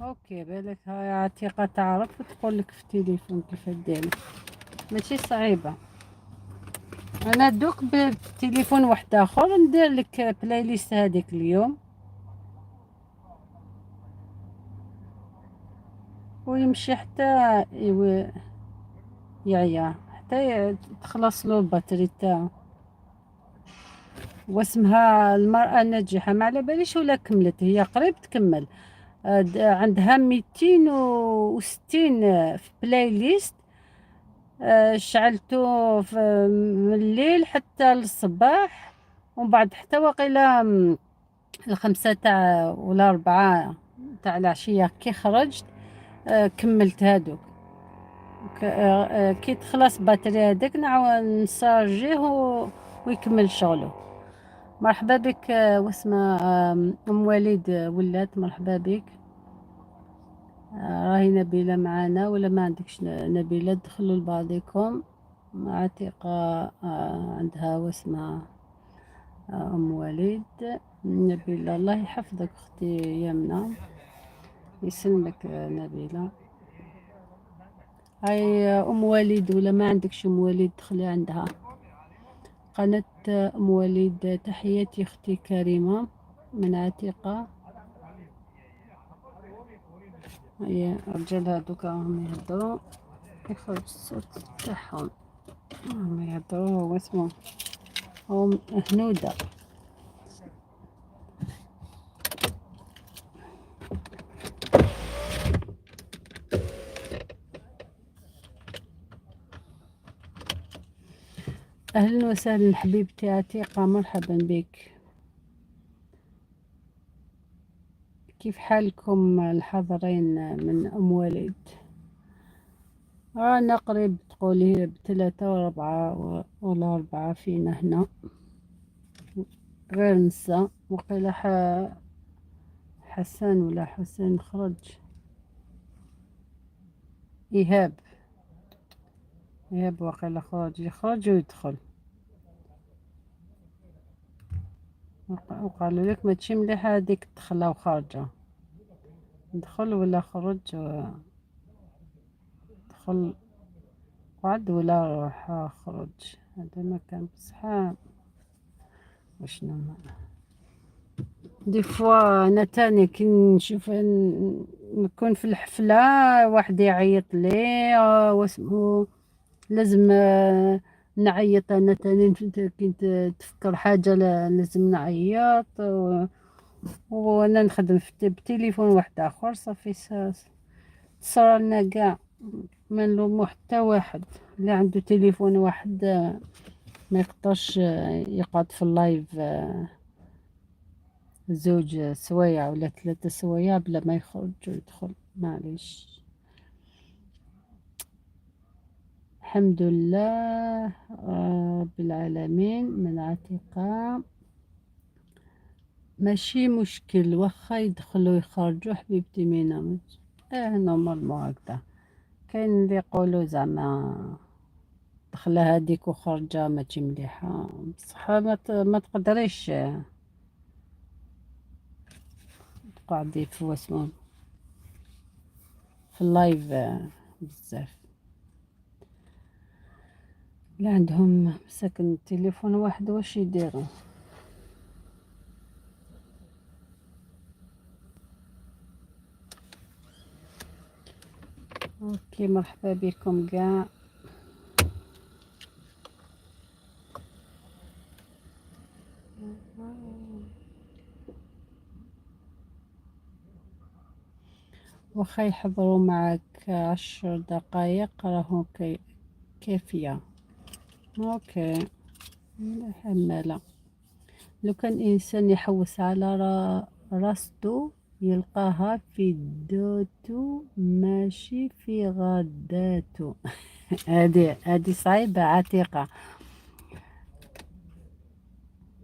OK بالك هاي عتيقة تعرف وتقول لك في التليفون كيف ديري، ماشي صعيبة. انا دوك بتليفون واحد اخر ندير لك playlist هذيك اليوم ويمشي حتى يعيا، حتى تخلص له ال batterie تاعو. واسمها المرأة الناجحة، ما على باليش ولا كملت، هي قريب تكمل. عندها 260 في playlist. شعلته من الليل حتى للصباح، ومن بعد حتى وقيلا 5 تاع ولا 4 تاع العشية كي خرجت، كملت هادوك. كي تخلص batterie هذاك نعاود نسارجيه ويكمل شغله. مرحبا بك واسمه ام وليد ولات، مرحبا بك. راهي نبيلة معانا ولا ما عندكش نبيلة؟ دخلوا لبعضكم. عتيقة عندها واسمها ام وليد. نبيلة الله يحفظك اختي يمنى، يسلمك نبيلة. هاي ام وليد ولا ما عندكش ام وليد؟ دخلي عندها قناة ام وليد. تحياتي اختي كريمة من عتيقة. هيا الرجال هادوك راهم يهضروا، يخرج الصوت تاعهم، راهم يهضروا. هو اسمه هم هنودة. أهلا وسهلا حبيبتي عتيقة، مرحبا بك. كيف حالكم الحاضرين من أم وليد؟ رانا قريب تقولي بثلاثة وربعة ولا 4 فينا هنا، غير نساء. وقيل حسن ولا حسين خرج. إيهاب، إيهاب واقيلا خرج، يخرج ويدخل. وقالوا لك ماشي مليحة هذيك دخلة وخارجة، دخل ولا خرج، دخل قعد ولا روح خرج، هذا ما كان. بصح وشنو des fois انا تاني كي نشوف نكون في الحفلة واحد يعيط لي واسمو لازم نعيط انا تاني، كي تفكر حاجة لازم نعيط، وانا نخدم بتليفون واحد اخر. صافي صرا لنا كاع، ما نلومو حتى واحد اللي عنده تليفون واحد ما يقدرش يقعد في ال live 2 سوايع ولا 3 سوايع بلا ما يخرج ويدخل. معليش، الحمد لله رب العالمين. من عتيقة ماشي مشكل، واخا يدخلوا يخرجوا حبيبتي مينا. normalement هكذا كاين اللي يقولوا زعما دخلها هذيك وخرجة ماشي مليحة، بصح ما تقدريش تقعدي في واسمو في ال live بزاف. لا عندهم مساكن تليفون واحد واش يديروا؟ OK مرحبا بكم كاع. واخا يحضروا معك 10 دقائق راهو كافية. OK حمالة. لو كان إنسان يحوس على راستو يلقاها في دوتو ماشي في غداتو. هادي صعيبة عتيقة.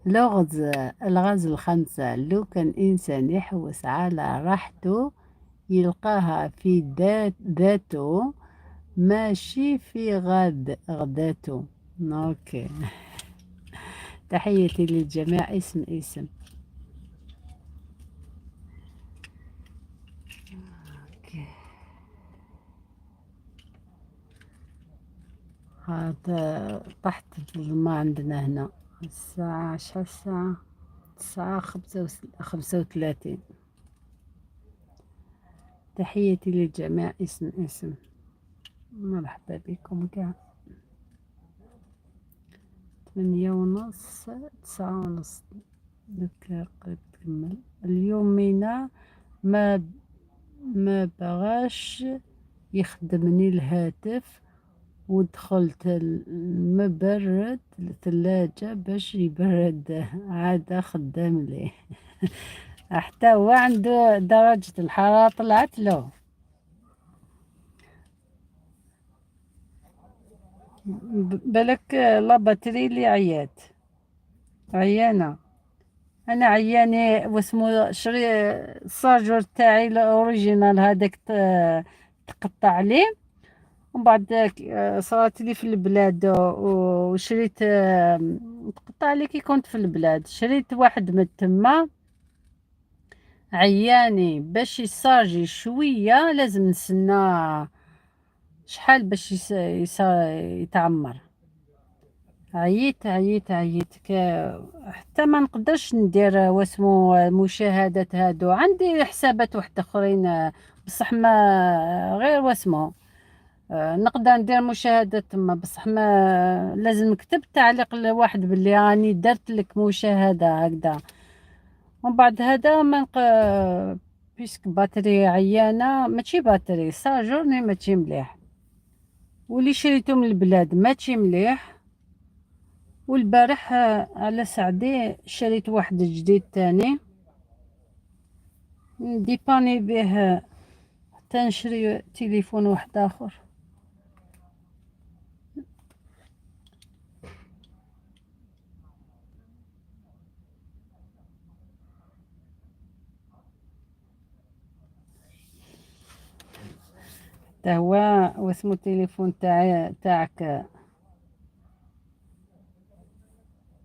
لغز الغاز الخمسة. لو كان إنسان يحوس على راحته يلقاها في ذاته ماشي في غداته. OK تحياتي للجميع. اسم اسم. OK هذا طحت الماء عندنا هنا. الساعة شحال؟ الساعة تسعة خمسة وثلاثين. تحياتي للجميع. اسم اسم. مرحبا بكم كاع. 8:30 9:30 دوك قريب تكمل. اليوم مينا ما بغاش يخدمني الهاتف، ودخلت المبرد الثلاجة باش يبرد، عادة خدام ليه. حتى هو عنده درجة الحرارة طلعت له. بالك la batterie اللي عيات عيانة. أنا عياني واسمو شري ال chargeur تاعي ال original هذاك تقطع عليه، ومن بعد صارت لي في البلاد وشريت، تقطع لي كي كنت في البلاد، شريت واحد من تما عياني باش يسارجي شوية لازم نستنى شحال باش يتعمر. عييت عييت عييت حتى ما نقدرش ندير واسمو مشاهدات هادو. عندي حسابات واحد اخرين بصح ما غير واسمو نقدر ندير مشاهدات تما، بصح ما لازم نكتب تعليق لواحد باللي راني درت لك مشاهدة هكذا. ومن بعد هذا ما puisque batterie عيانة، ماشي batterie chargeur ماشي مليح، واللي شريته من البلاد ماشي مليح. والبارح على سعدي شريت واحد جديد تاني نديباني به حتى نشري تليفون واحد اخر. تا هو واسمو التليفون تاعك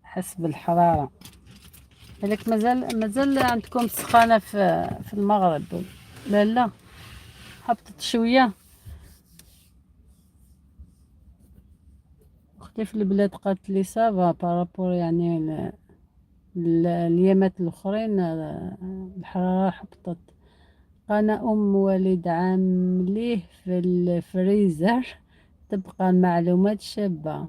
حس بالحرارة. بالك مازال عندكم سخانة في المغرب؟ لا لا، هبطت شوية. اختي في البلاد قالت لي ça va par rapport يعني اليامات الاخرين الحرارة هبطت. قانا ام وليد عامليه في الفريزر تبقى المعلومات شابة.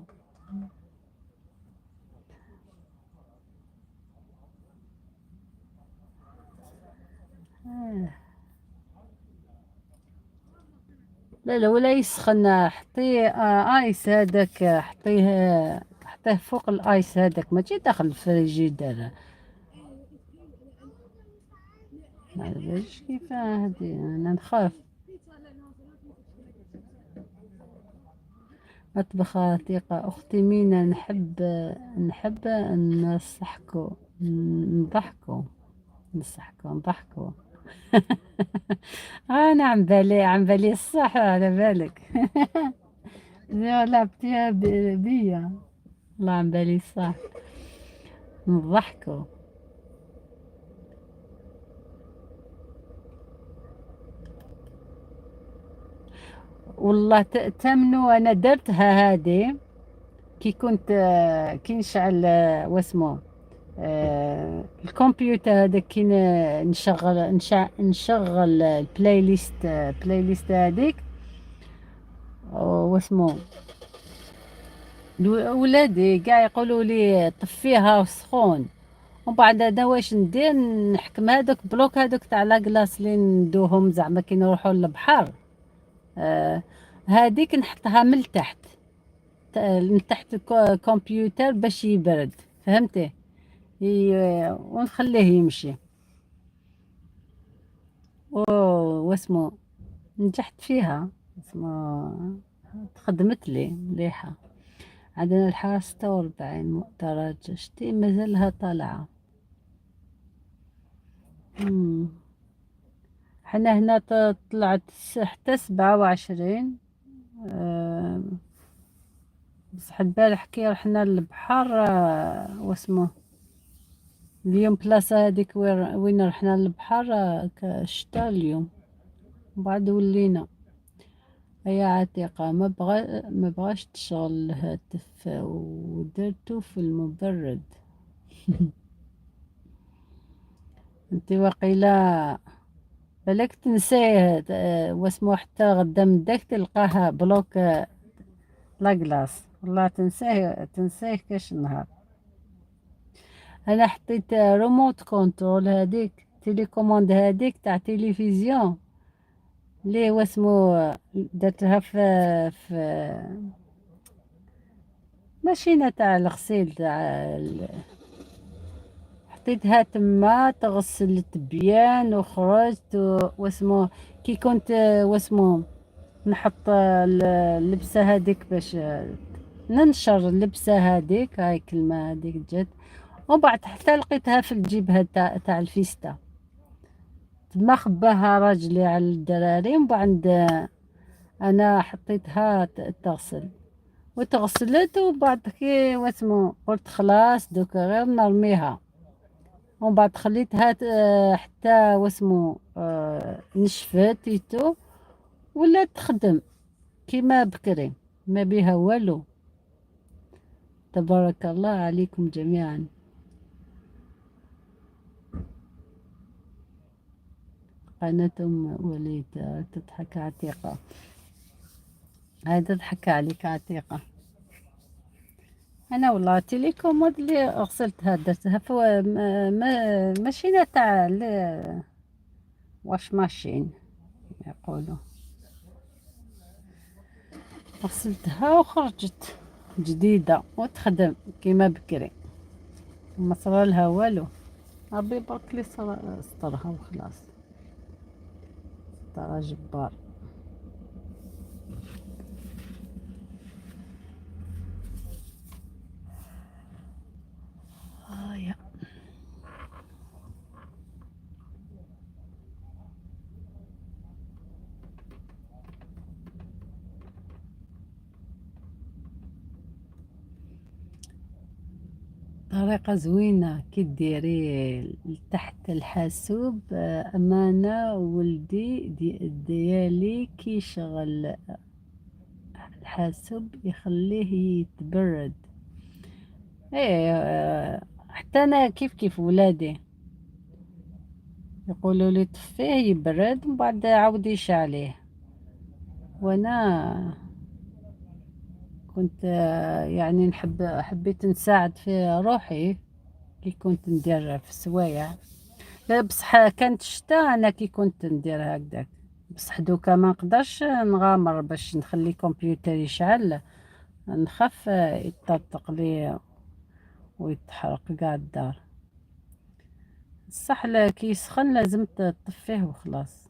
لا لا ولا يسخن، حطيه ice هذاك، حطيه فوق ال ice هذاك، ماشي داخل الفريجيدير. ما علاباليش كيفاه هادي، انا نخاف. مطبخ عتيقة اختي مينا، نحب نصحكو نضحكو نصحكو نضحكو. انا عم بالي الصح على بالك. يا لعبتيها بيا، والله عم بالي الصح نضحكو. والله تمنو انا درتها هادي كي كنت، كي نشعل، واسمو، الكمبيوتر هذاك، كي نشغل ال playlist هذيك، واسمو، ولادي كاع يقولوا لي طفيها وسخون. ومن بعد انا واش ندير؟ نحكم هذوك blocs هذوك تاع la glace اللي ندوهم كي نروحوا للبحر، هذيك نحطها من تحت، من تحت الكمبيوتر باش يبرد، فهمتي؟ ونخليه يمشي. واسمو نجحت فيها، اسمو تخدمت لي مليحة. عندنا الحرارة 46 درجة، شتي مازالها طالعة. حنا هنا طلعت حتى 27. بصح البارح كي رحنا للبحر، واسمو اليوم بلاصة هذيك وين رحنا للبحر، الشتا اليوم. بعد ولينا يا عتيقة ما بغاش تشغل الهاتف ودرتو في المبرد. انت وقيلا بالك تنسيه، واسمو حتى غدا من داك تلقاها bloc، la glace، والله تنسيه كاش نهار. انا حطيت remote control هذيك télécommande هذيك تاع تلفزيون اللي هو اسمو درتها في ماشينة تاع الغسيل تاع حطيتها تما تغسلت bien وخرجت واسمو كي كنت واسمو نحط اللبسة هذيك باش ننشر اللبسة هذيك، هاي كلمة هذيك جات، ومن بعد حتى لقيتها في الجيب تاع الفيستا تما خباها راجلي على الدراري، ومن بعد انا حطيتها تغسل وتغسلت، وبعد كي واسمو قلت خلاص دوك غير نرميها، ومن بعد خليتها حتى واسمو، نشفت ايتو ولا تخدم كيما بكري ما بيها والو. تبارك الله عليكم جميعا. قناة أم وليد تضحك عتيقة، هاي تضحك عليك عتيقة. أنا والله télécommande اللي غسلتها درتها في ماشينة تاع wash machine يقولوا، غسلتها وخرجت جديدة وتخدم كيما بكري، ما صرالها والو. ربي يبارك لي سطرها وخلاص، سطرها جبار. يا. طريقة زوينة كي ديري تحت الحاسوب. أمانة ولدي ديالي كيشغل الحاسوب يخليه يتبرد. ايه حتى انا كيف كيف ولادي يقولوا لي طفيه يبرد ومن بعد عاودي يشعليه، وانا كنت يعني حبيت نساعد في روحي كي كنت ندير في السوايع. لا بصح كانت الشتا انا كي كنت ندير هكذاك، بصح دوكا ما نقدرش نغامر باش نخلي كمبيوتر يشعل، نخاف يطرطق لي ويتحرق كاع الدار. صح كي يسخن لازم تطفيه وخلاص.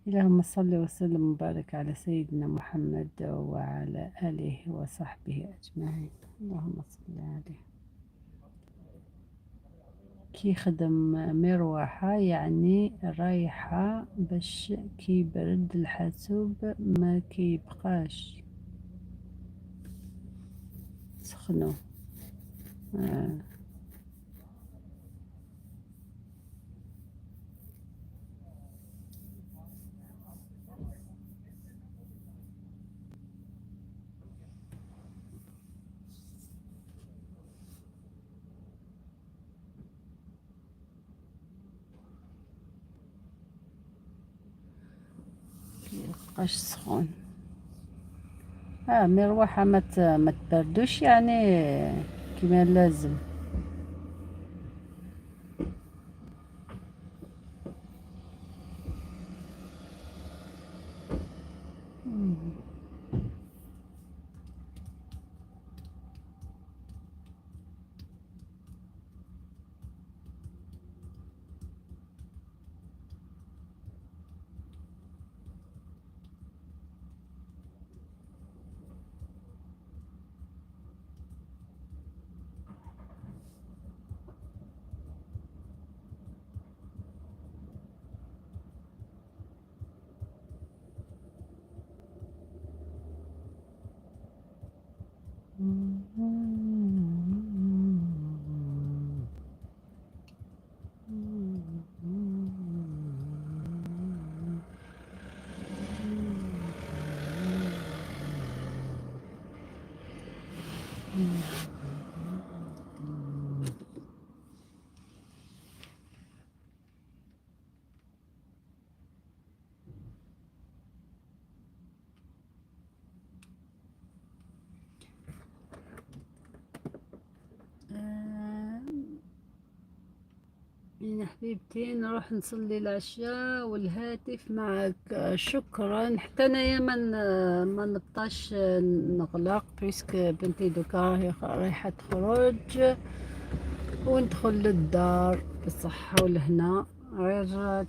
اللهم صل وسلم وبارك على سيدنا محمد وعلى آله وصحبه أجمعين. اللهم صل عليه. كي خدم مروحة يعني رايحة باش كيبرد الحاسوب ما كيبقاش سخنو. ميبقاش سخون. مروحة ما تبردوش يعني كما لازم. يا حبيبتي نروح نصلي العشاء والهاتف معك. شكرا. حتى انايا ما نبطاش نغلق puisque بنتي دوكا راهي رايحة تخرج وندخل للدار بالصحة والهنا. غير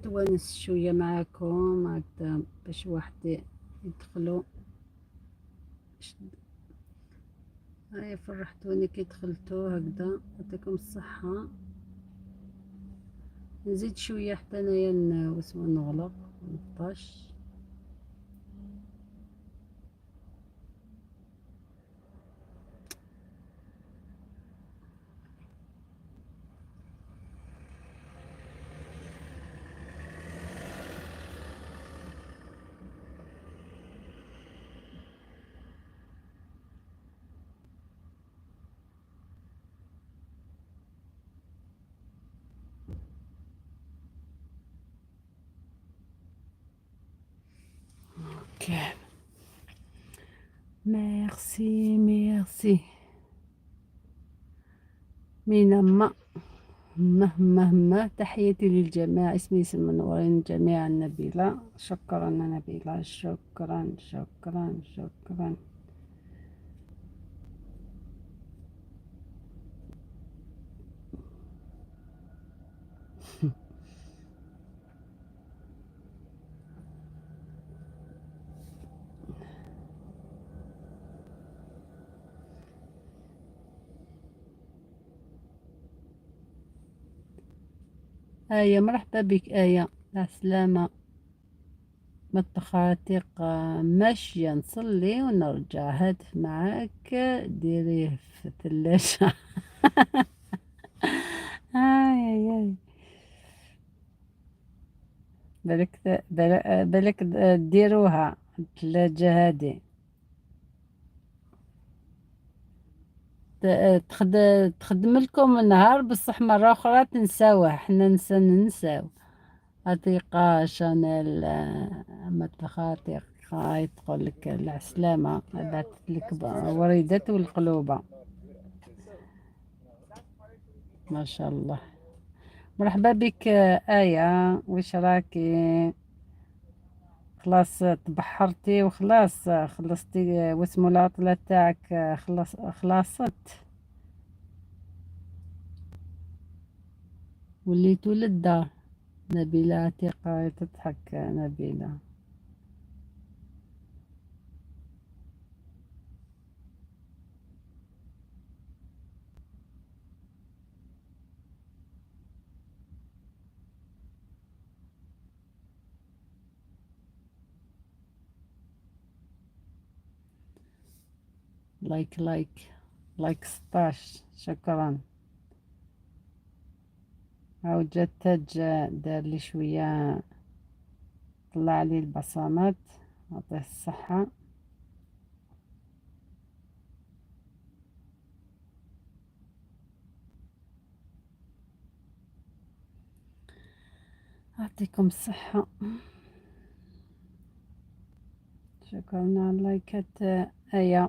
توانس شوية معاكم هكذا باش واحد يدخلوا. هاي فرحتوني كي دخلتو هكذا، يعطيكم الصحة. نزيد شوية حتى انايا واسمو نغلق نبطاش. merci merci مينا ما ما ما ما. تحياتي للجميع. اسمي اسم منورين جميعا. نبيلة شكرا نبيلة، شكرا شكرا شكرا. آية مرحبا بك آية. السلامة. مطخاتق ماشية نصلي ونرجع. هاتف معاك ديريه في الثلاجة. آي آي بالك بالك ديروها الثلاجة هادي. تخدم لكم النهار، بصح مرة أخرى تنساوه. حنا ننساو. عتيقة شانيل مطبخ هاي تقول لك العسلامة، بعثت لك وريدات والقلوبة. ما شاء الله. مرحبا بك آية، وش راكي؟ خلاص تبحرتي وخلاص خلصتي واسمو العطلة تاعك؟ خلص خلاصت وليتو للدار. نبيلة عتيقة تضحك. نبيلة like like like 16. شكرا. عاود جا التاج دار لي شوية، طلع لي البصمات، عطيه الصحة. أعطيكم الصحة. شكرا على اللايكات آية.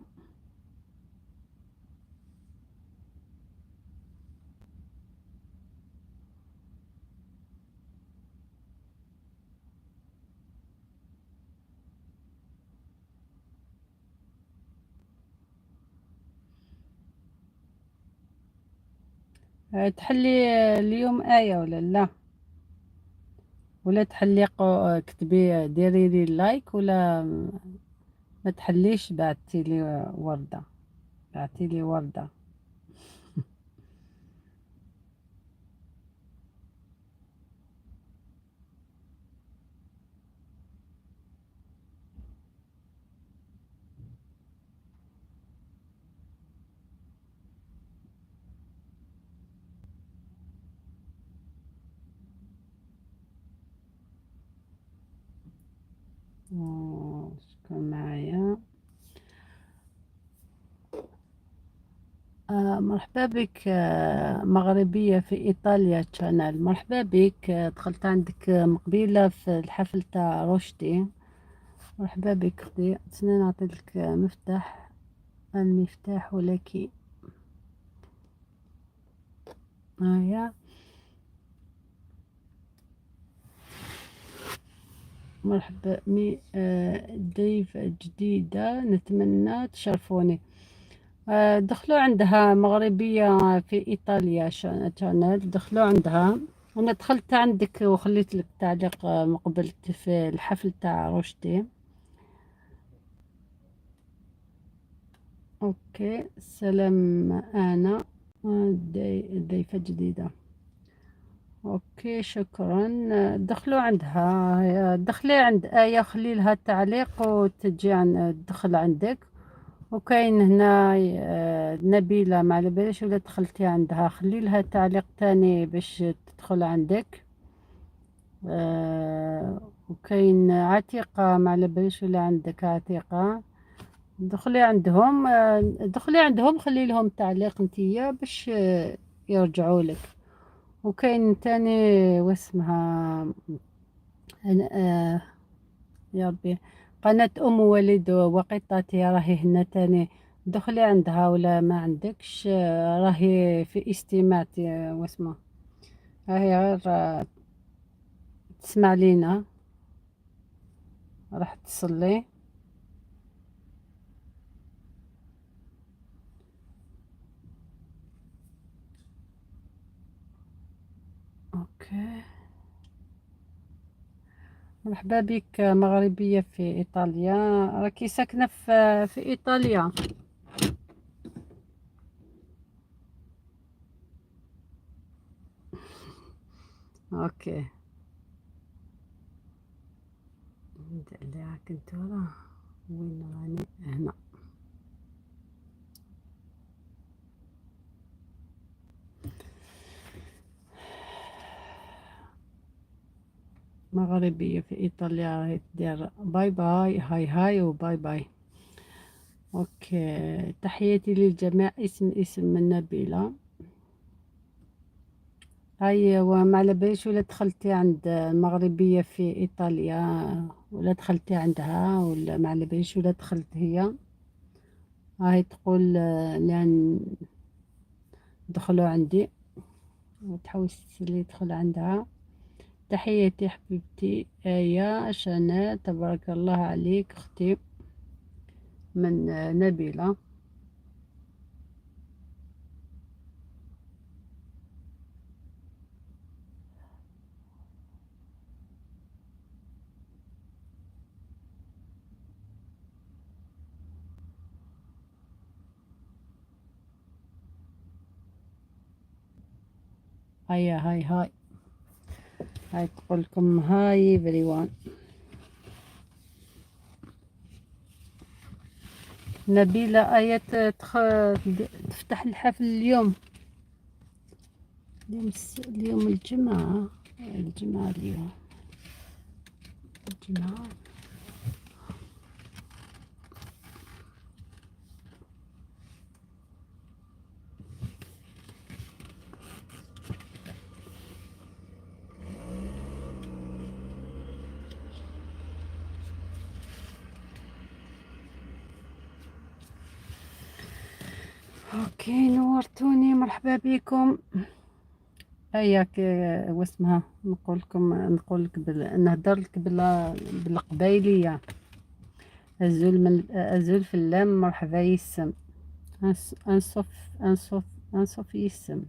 تحلي اليوم آية ولا لا؟ ولا تحلي كتبي ديري لي like، ولا ما تحليش؟ بعتي لي وردة، بعتي لي وردة. شكون معايا؟ مرحبا بك مغربية في إيطاليا channel. مرحبا بك. دخلت عندك مقبلة في الحفل تاع رشدي. مرحبا بك اختي. تسنى نعطي لك مفتاح، المفتاح لك. هيا مرحبا. مي ضيف جديدة، نتمنى تشرفوني. دخلوا عندها مغربية في إيطاليا channel، دخلوا عندها. أنا دخلت عندك وخليت لك تعليق مقبلت في الحفل تاع رشدي. OK سلام. أنا ضيفة جديدة. OK شكرا. دخلوا عندها، دخلي عند آية، خلي لها تعليق وتجي تدخل عندك. وكاين هنا نبيلة، ما على باليش ولا دخلتي عندها، خلي لها تعليق تاني باش تدخل عندك. وكاين عتيقة، ما على باليش ولا عندك عتيقة، دخلي عندهم. دخلي عندهم، خلي لهم تعليق انتيا باش يرجعوا لك. وكاين تاني واسمها يا ربي، قناة أم وليد وقطتي راهي هنا تاني، دخلي عندها ولا ما عندكش. راهي في استماع واسمها، راهي غير تسمع لينا، راح تصلي. OK مرحبا بك مغربية في إيطاليا. راكي ساكنة في إيطاليا؟ OK. اللي كنت وين راني هنا. مغربية في إيطاليا راهي دير bye bye، hi hi و bye bye. okay، تحياتي للجميع. اسم من نبيلة. هاي وما على باليش ولا دخلتي عند المغربية في إيطاليا ولا دخلتي عندها، ولا ما على باليش ولا دخلت هي. هاي تقول لأن دخلوا عندي وتحوس اللي يدخل عندها. تحياتي حبيبتي آية شناء، تبارك الله عليك أختي من نبيلة. هيا hi hi هاي تقول لكم hi everyone. نبيلة آية تفتح الحفل اليوم، اليوم الجمعة، الجمعة اليوم الجمعة. okay نورتوني، مرحبا بكم. هيا واسمها نقول لكم، نقول لك نهضر لك بالقبايليه. ازول من ازول في اللام، مرحبا يسم انصف انصف انصف يسم.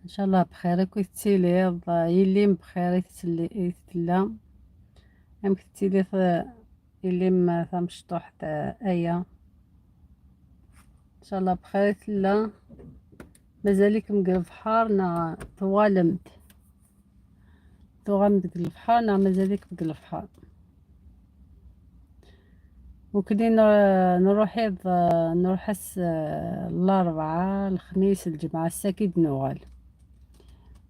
ان شاء الله بخير. كنت يلي بخير يتلا ام كتيلي يلي ما ثمشطوح ايا. ان شاء الله بخير. لا مازالك مقلفحار توالمت توغمت قلفحار، مازالك مقلفحار. وكلي نروح نروح الأربعاء الخميس الجمعة الساكد نوغال.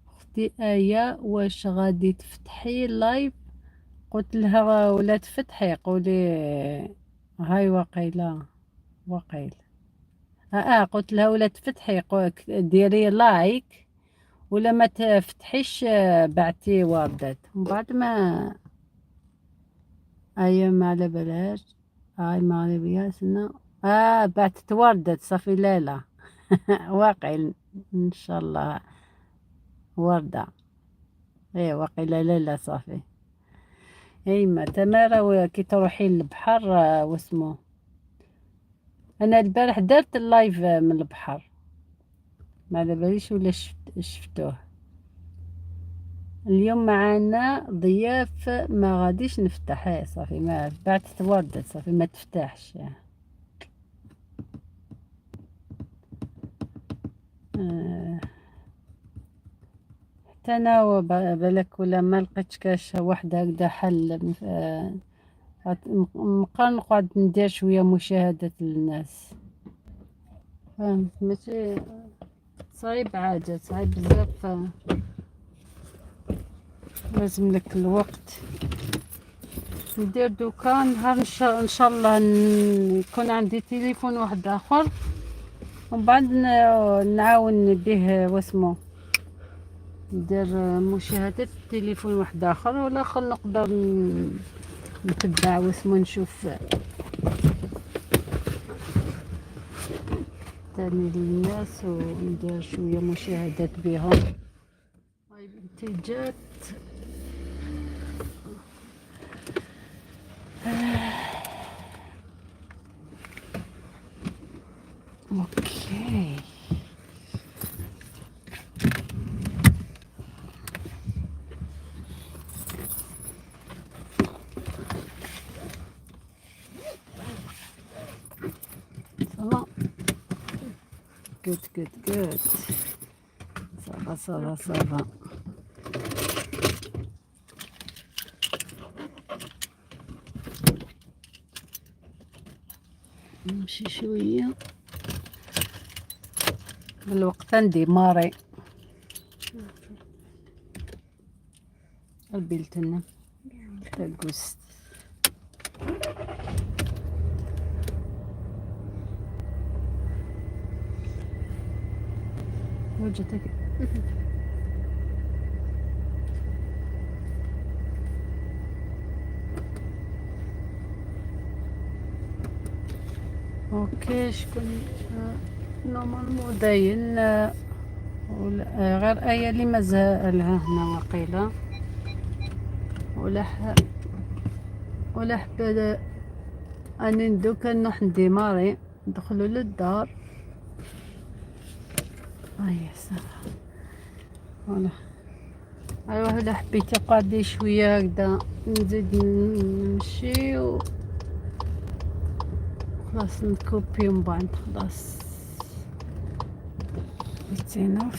اختي آية واش غادي تفتحي live؟ قلت لها ولا تفتحي، قولي هاي وقيله وقيل. قلت لها ولا تفتحي ديري like ولا ما تفتحيش بعتي وردات. ومن بعد ما ايا ما على بالهاش، هاي مغربية سنة بعتت وردات صافي. لا لا واقع ان شاء الله وردة. ايه واقيلا لا لا صافي. ايما تمارا كي تروحي للبحر واسمو. انا البارح درت ال live من البحر، ما على باليش ولا شفتوه. اليوم معانا ضياف ما غاديش نفتح. ايه صافي ما بعثت وردت صافي ما تفتحش. حتى انا بالك ولا ما لقيتش كاش وحده هكذا حل، نبقى نقعد ندير شوية مشاهده للناس، فهمت؟ ماشي صعيب، عادة صعيب بزاف، لازم لك الوقت. ندير دوكا نهار ان شاء الله يكون عندي تليفون واحد اخر، ومن بعد نعاون به واسمو ندير مشاهده تليفون واحد اخر، ولا خل نقدر نتبع واسمو نشوف تاني للناس وندير شوية مشاهدات بهم. طيب بنتي جات. okay ça va، good good good، ça va ça va ça va. نمشي شوية الوقت نديماري البيلتنا تاكوست. وجهتك. OK، شكون normalement داين ولا غير ايه اللي مازالها هنا وقيله ولا حبه اني دوكا نروح نديماري ندخلو للدار. هيا ça va، voilà. ايوا ولا حبيتي قعدي شويه هكذا نزيد نمشي و خلاص نكوبي من بعد خلاص. 29.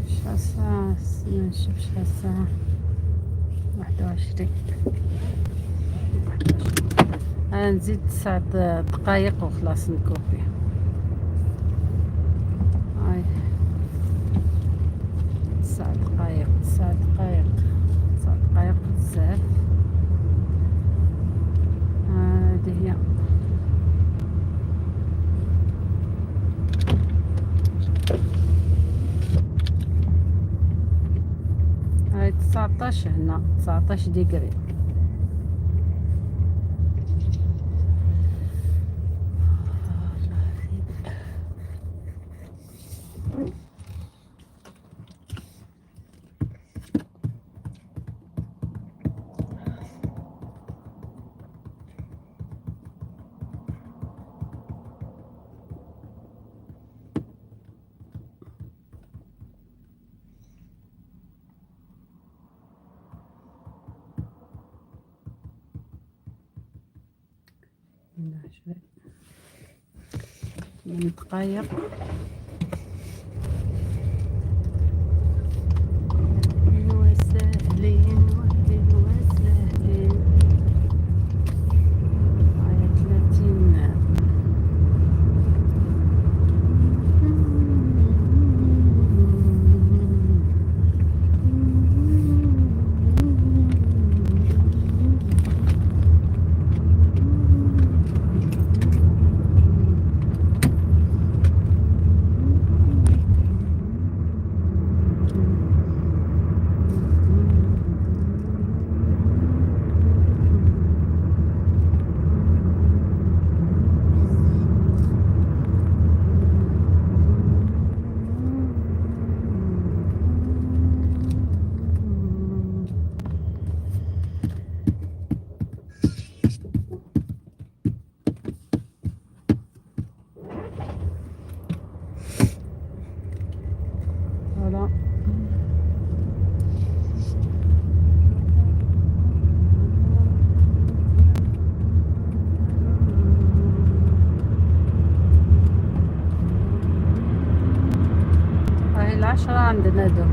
شحال الساعة؟ نشوف شحال الساعة. 21. أنا نزيد 9 دقايق وخلاص نكوبي. هاي 9 دقايق، 9 دقايق، 9 دقايق بزاف. هذه هي. هاي 19 هنا، 19 degrés. 22، 8 دقايق. أهلاً وسهلين، أهلاً وسهلين. هاي 30. Voilà. هاي 10 عندنا دوك.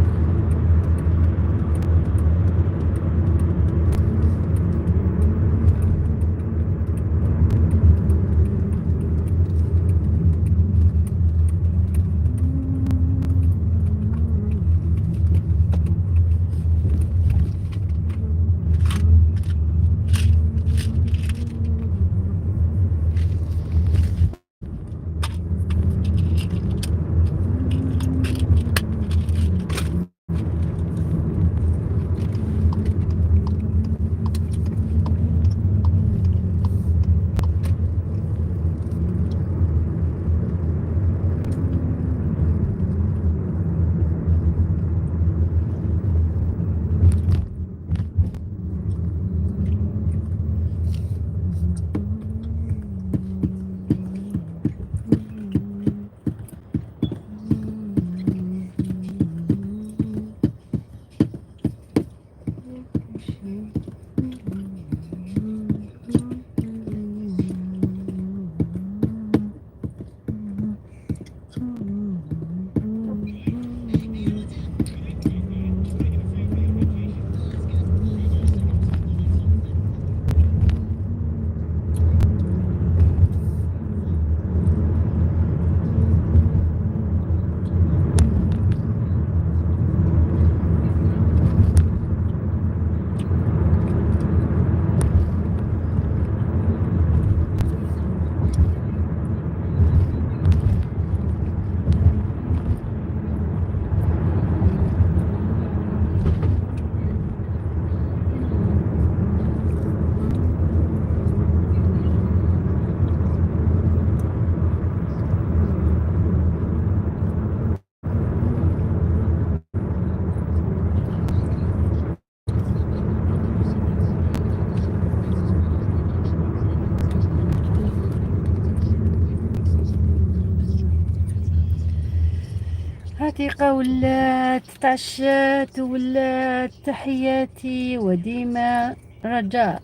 عتيقة ولات تعشات ولات، تحياتي وديما رجاء.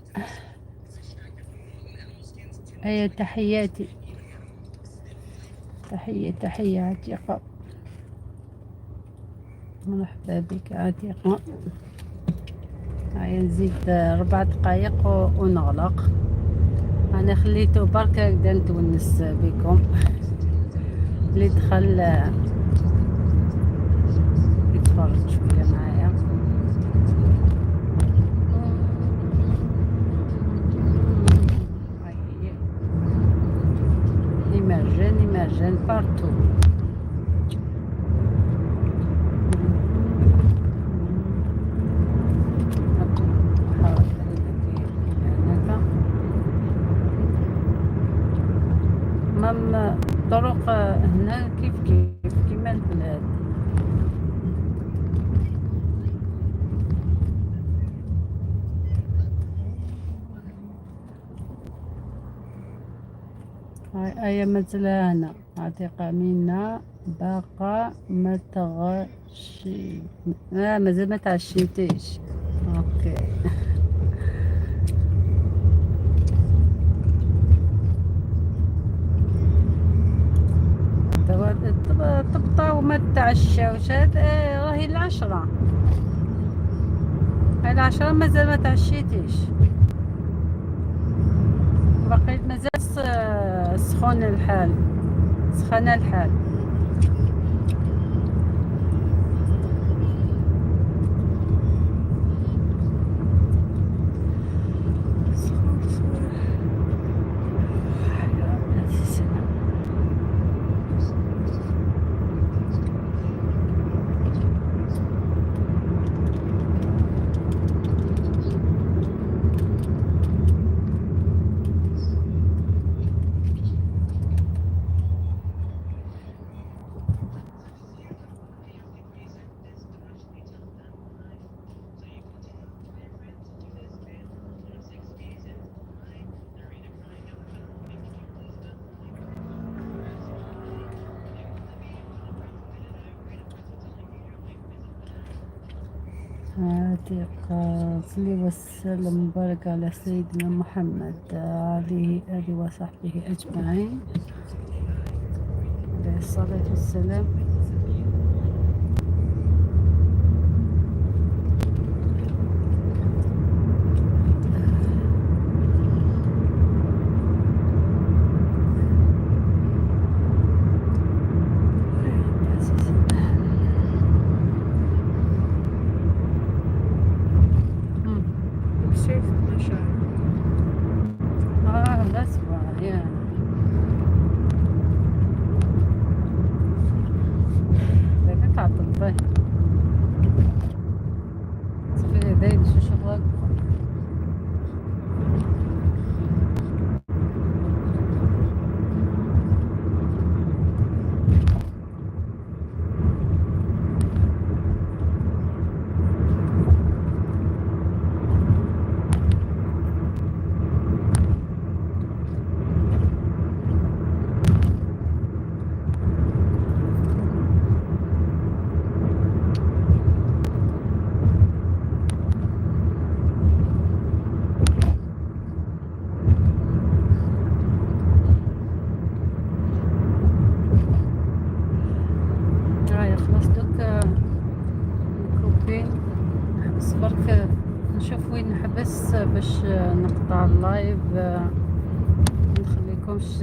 هيا تحياتي، تحية تحية عتيقة، مرحبا بك عتيقة. هيا نزيد 4 دقايق ونغلق. أنا خليته برك هكذا نتونس بكم، اللي دخل يتفرج شوية معايا. Imagine, imagine partout. même الطرق هنا كيف كيف كيما البلاد. هاي آية مازالها هنا عتيقة منا باقا ما تغشي، مازال ما تعشيتيش. OK تبطاو ما تعشاوش. راهي 10، هاي 10 مازال ما تعشيتيش، بقيت مازال سخون الحال، سخن الحال. سخون سخون. يا رب السلام. عتيقة صلي وسلم وبارك على سيدنا محمد عليه آله وصحبه أجمعين، عليه الصلاة والسلام. Safe measure. Ah, that's why, yeah. دابا تعطل به صافي داير شو شغلك. هاي خلاص دوك نكوبي، نحبس برك نشوف وين نحبس باش نقطع ال live، نخليكمش.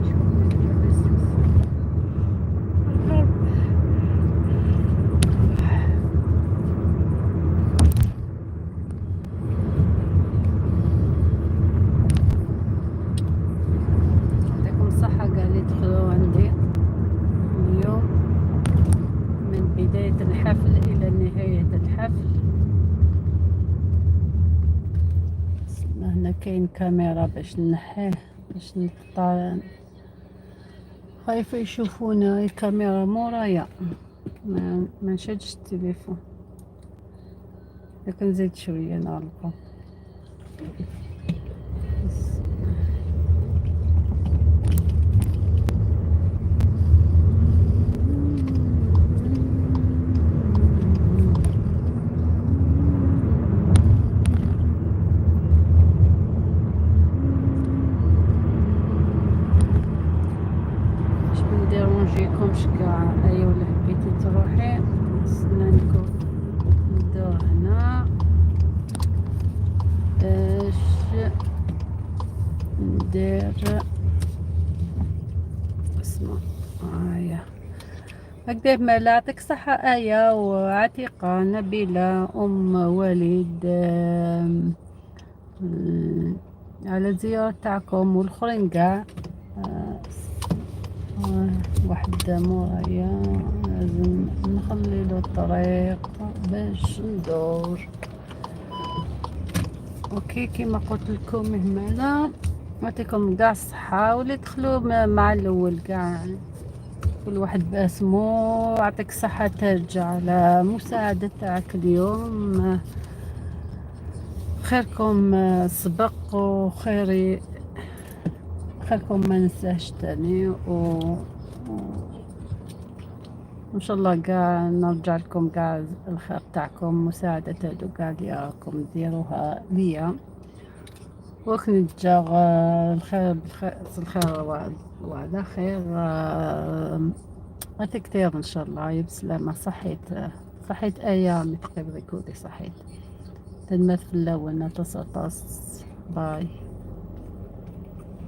نشوف وين نحبس. الحرب. يعطيكم الصحة كاع اللي دخلوا عندي اليوم من بداية الحفل إلى نهاية الحفل. هنا كاين كاميرا باش نحيه باش نقطع، خايفة يشوفونا الكاميرا مورايا، ما نشدش التليفون، لكن نزيد شوية نعلقو. ايا ولا حبيتي تروحي، نستنى نكون ندور هنا باش ندير اسمع. هيا هكذا مالا، يعطيك الصحة آية وعتيقة، نبيلة، أم وليد، على الزيارة تاعكم والآخرين قاع. واحد مورايا، لازم نخلي له الطريق باش ندور. okay، كيما قلت لكم همالا يعطيكم قاع الصحة، واللي دخلوا مع الاول قاع كل واحد باسمو. يعطيك الصحة تاج على مساعدة تاعك اليوم، خيركم سبق وخيري خيركم ما ننساهش تاني، و ان شاء الله قاع نرجع لكم قاع الخير تاعكم، مساعدة هادو قاع اللي راكم ديروها ليا. وك نتجا الخير بالخير الخير وعلى خير كثير ان شاء الله. يا بسلامة، صحيت صحيت ايام تقريبا، كودي صحيت تنمات في الاول. تص bye.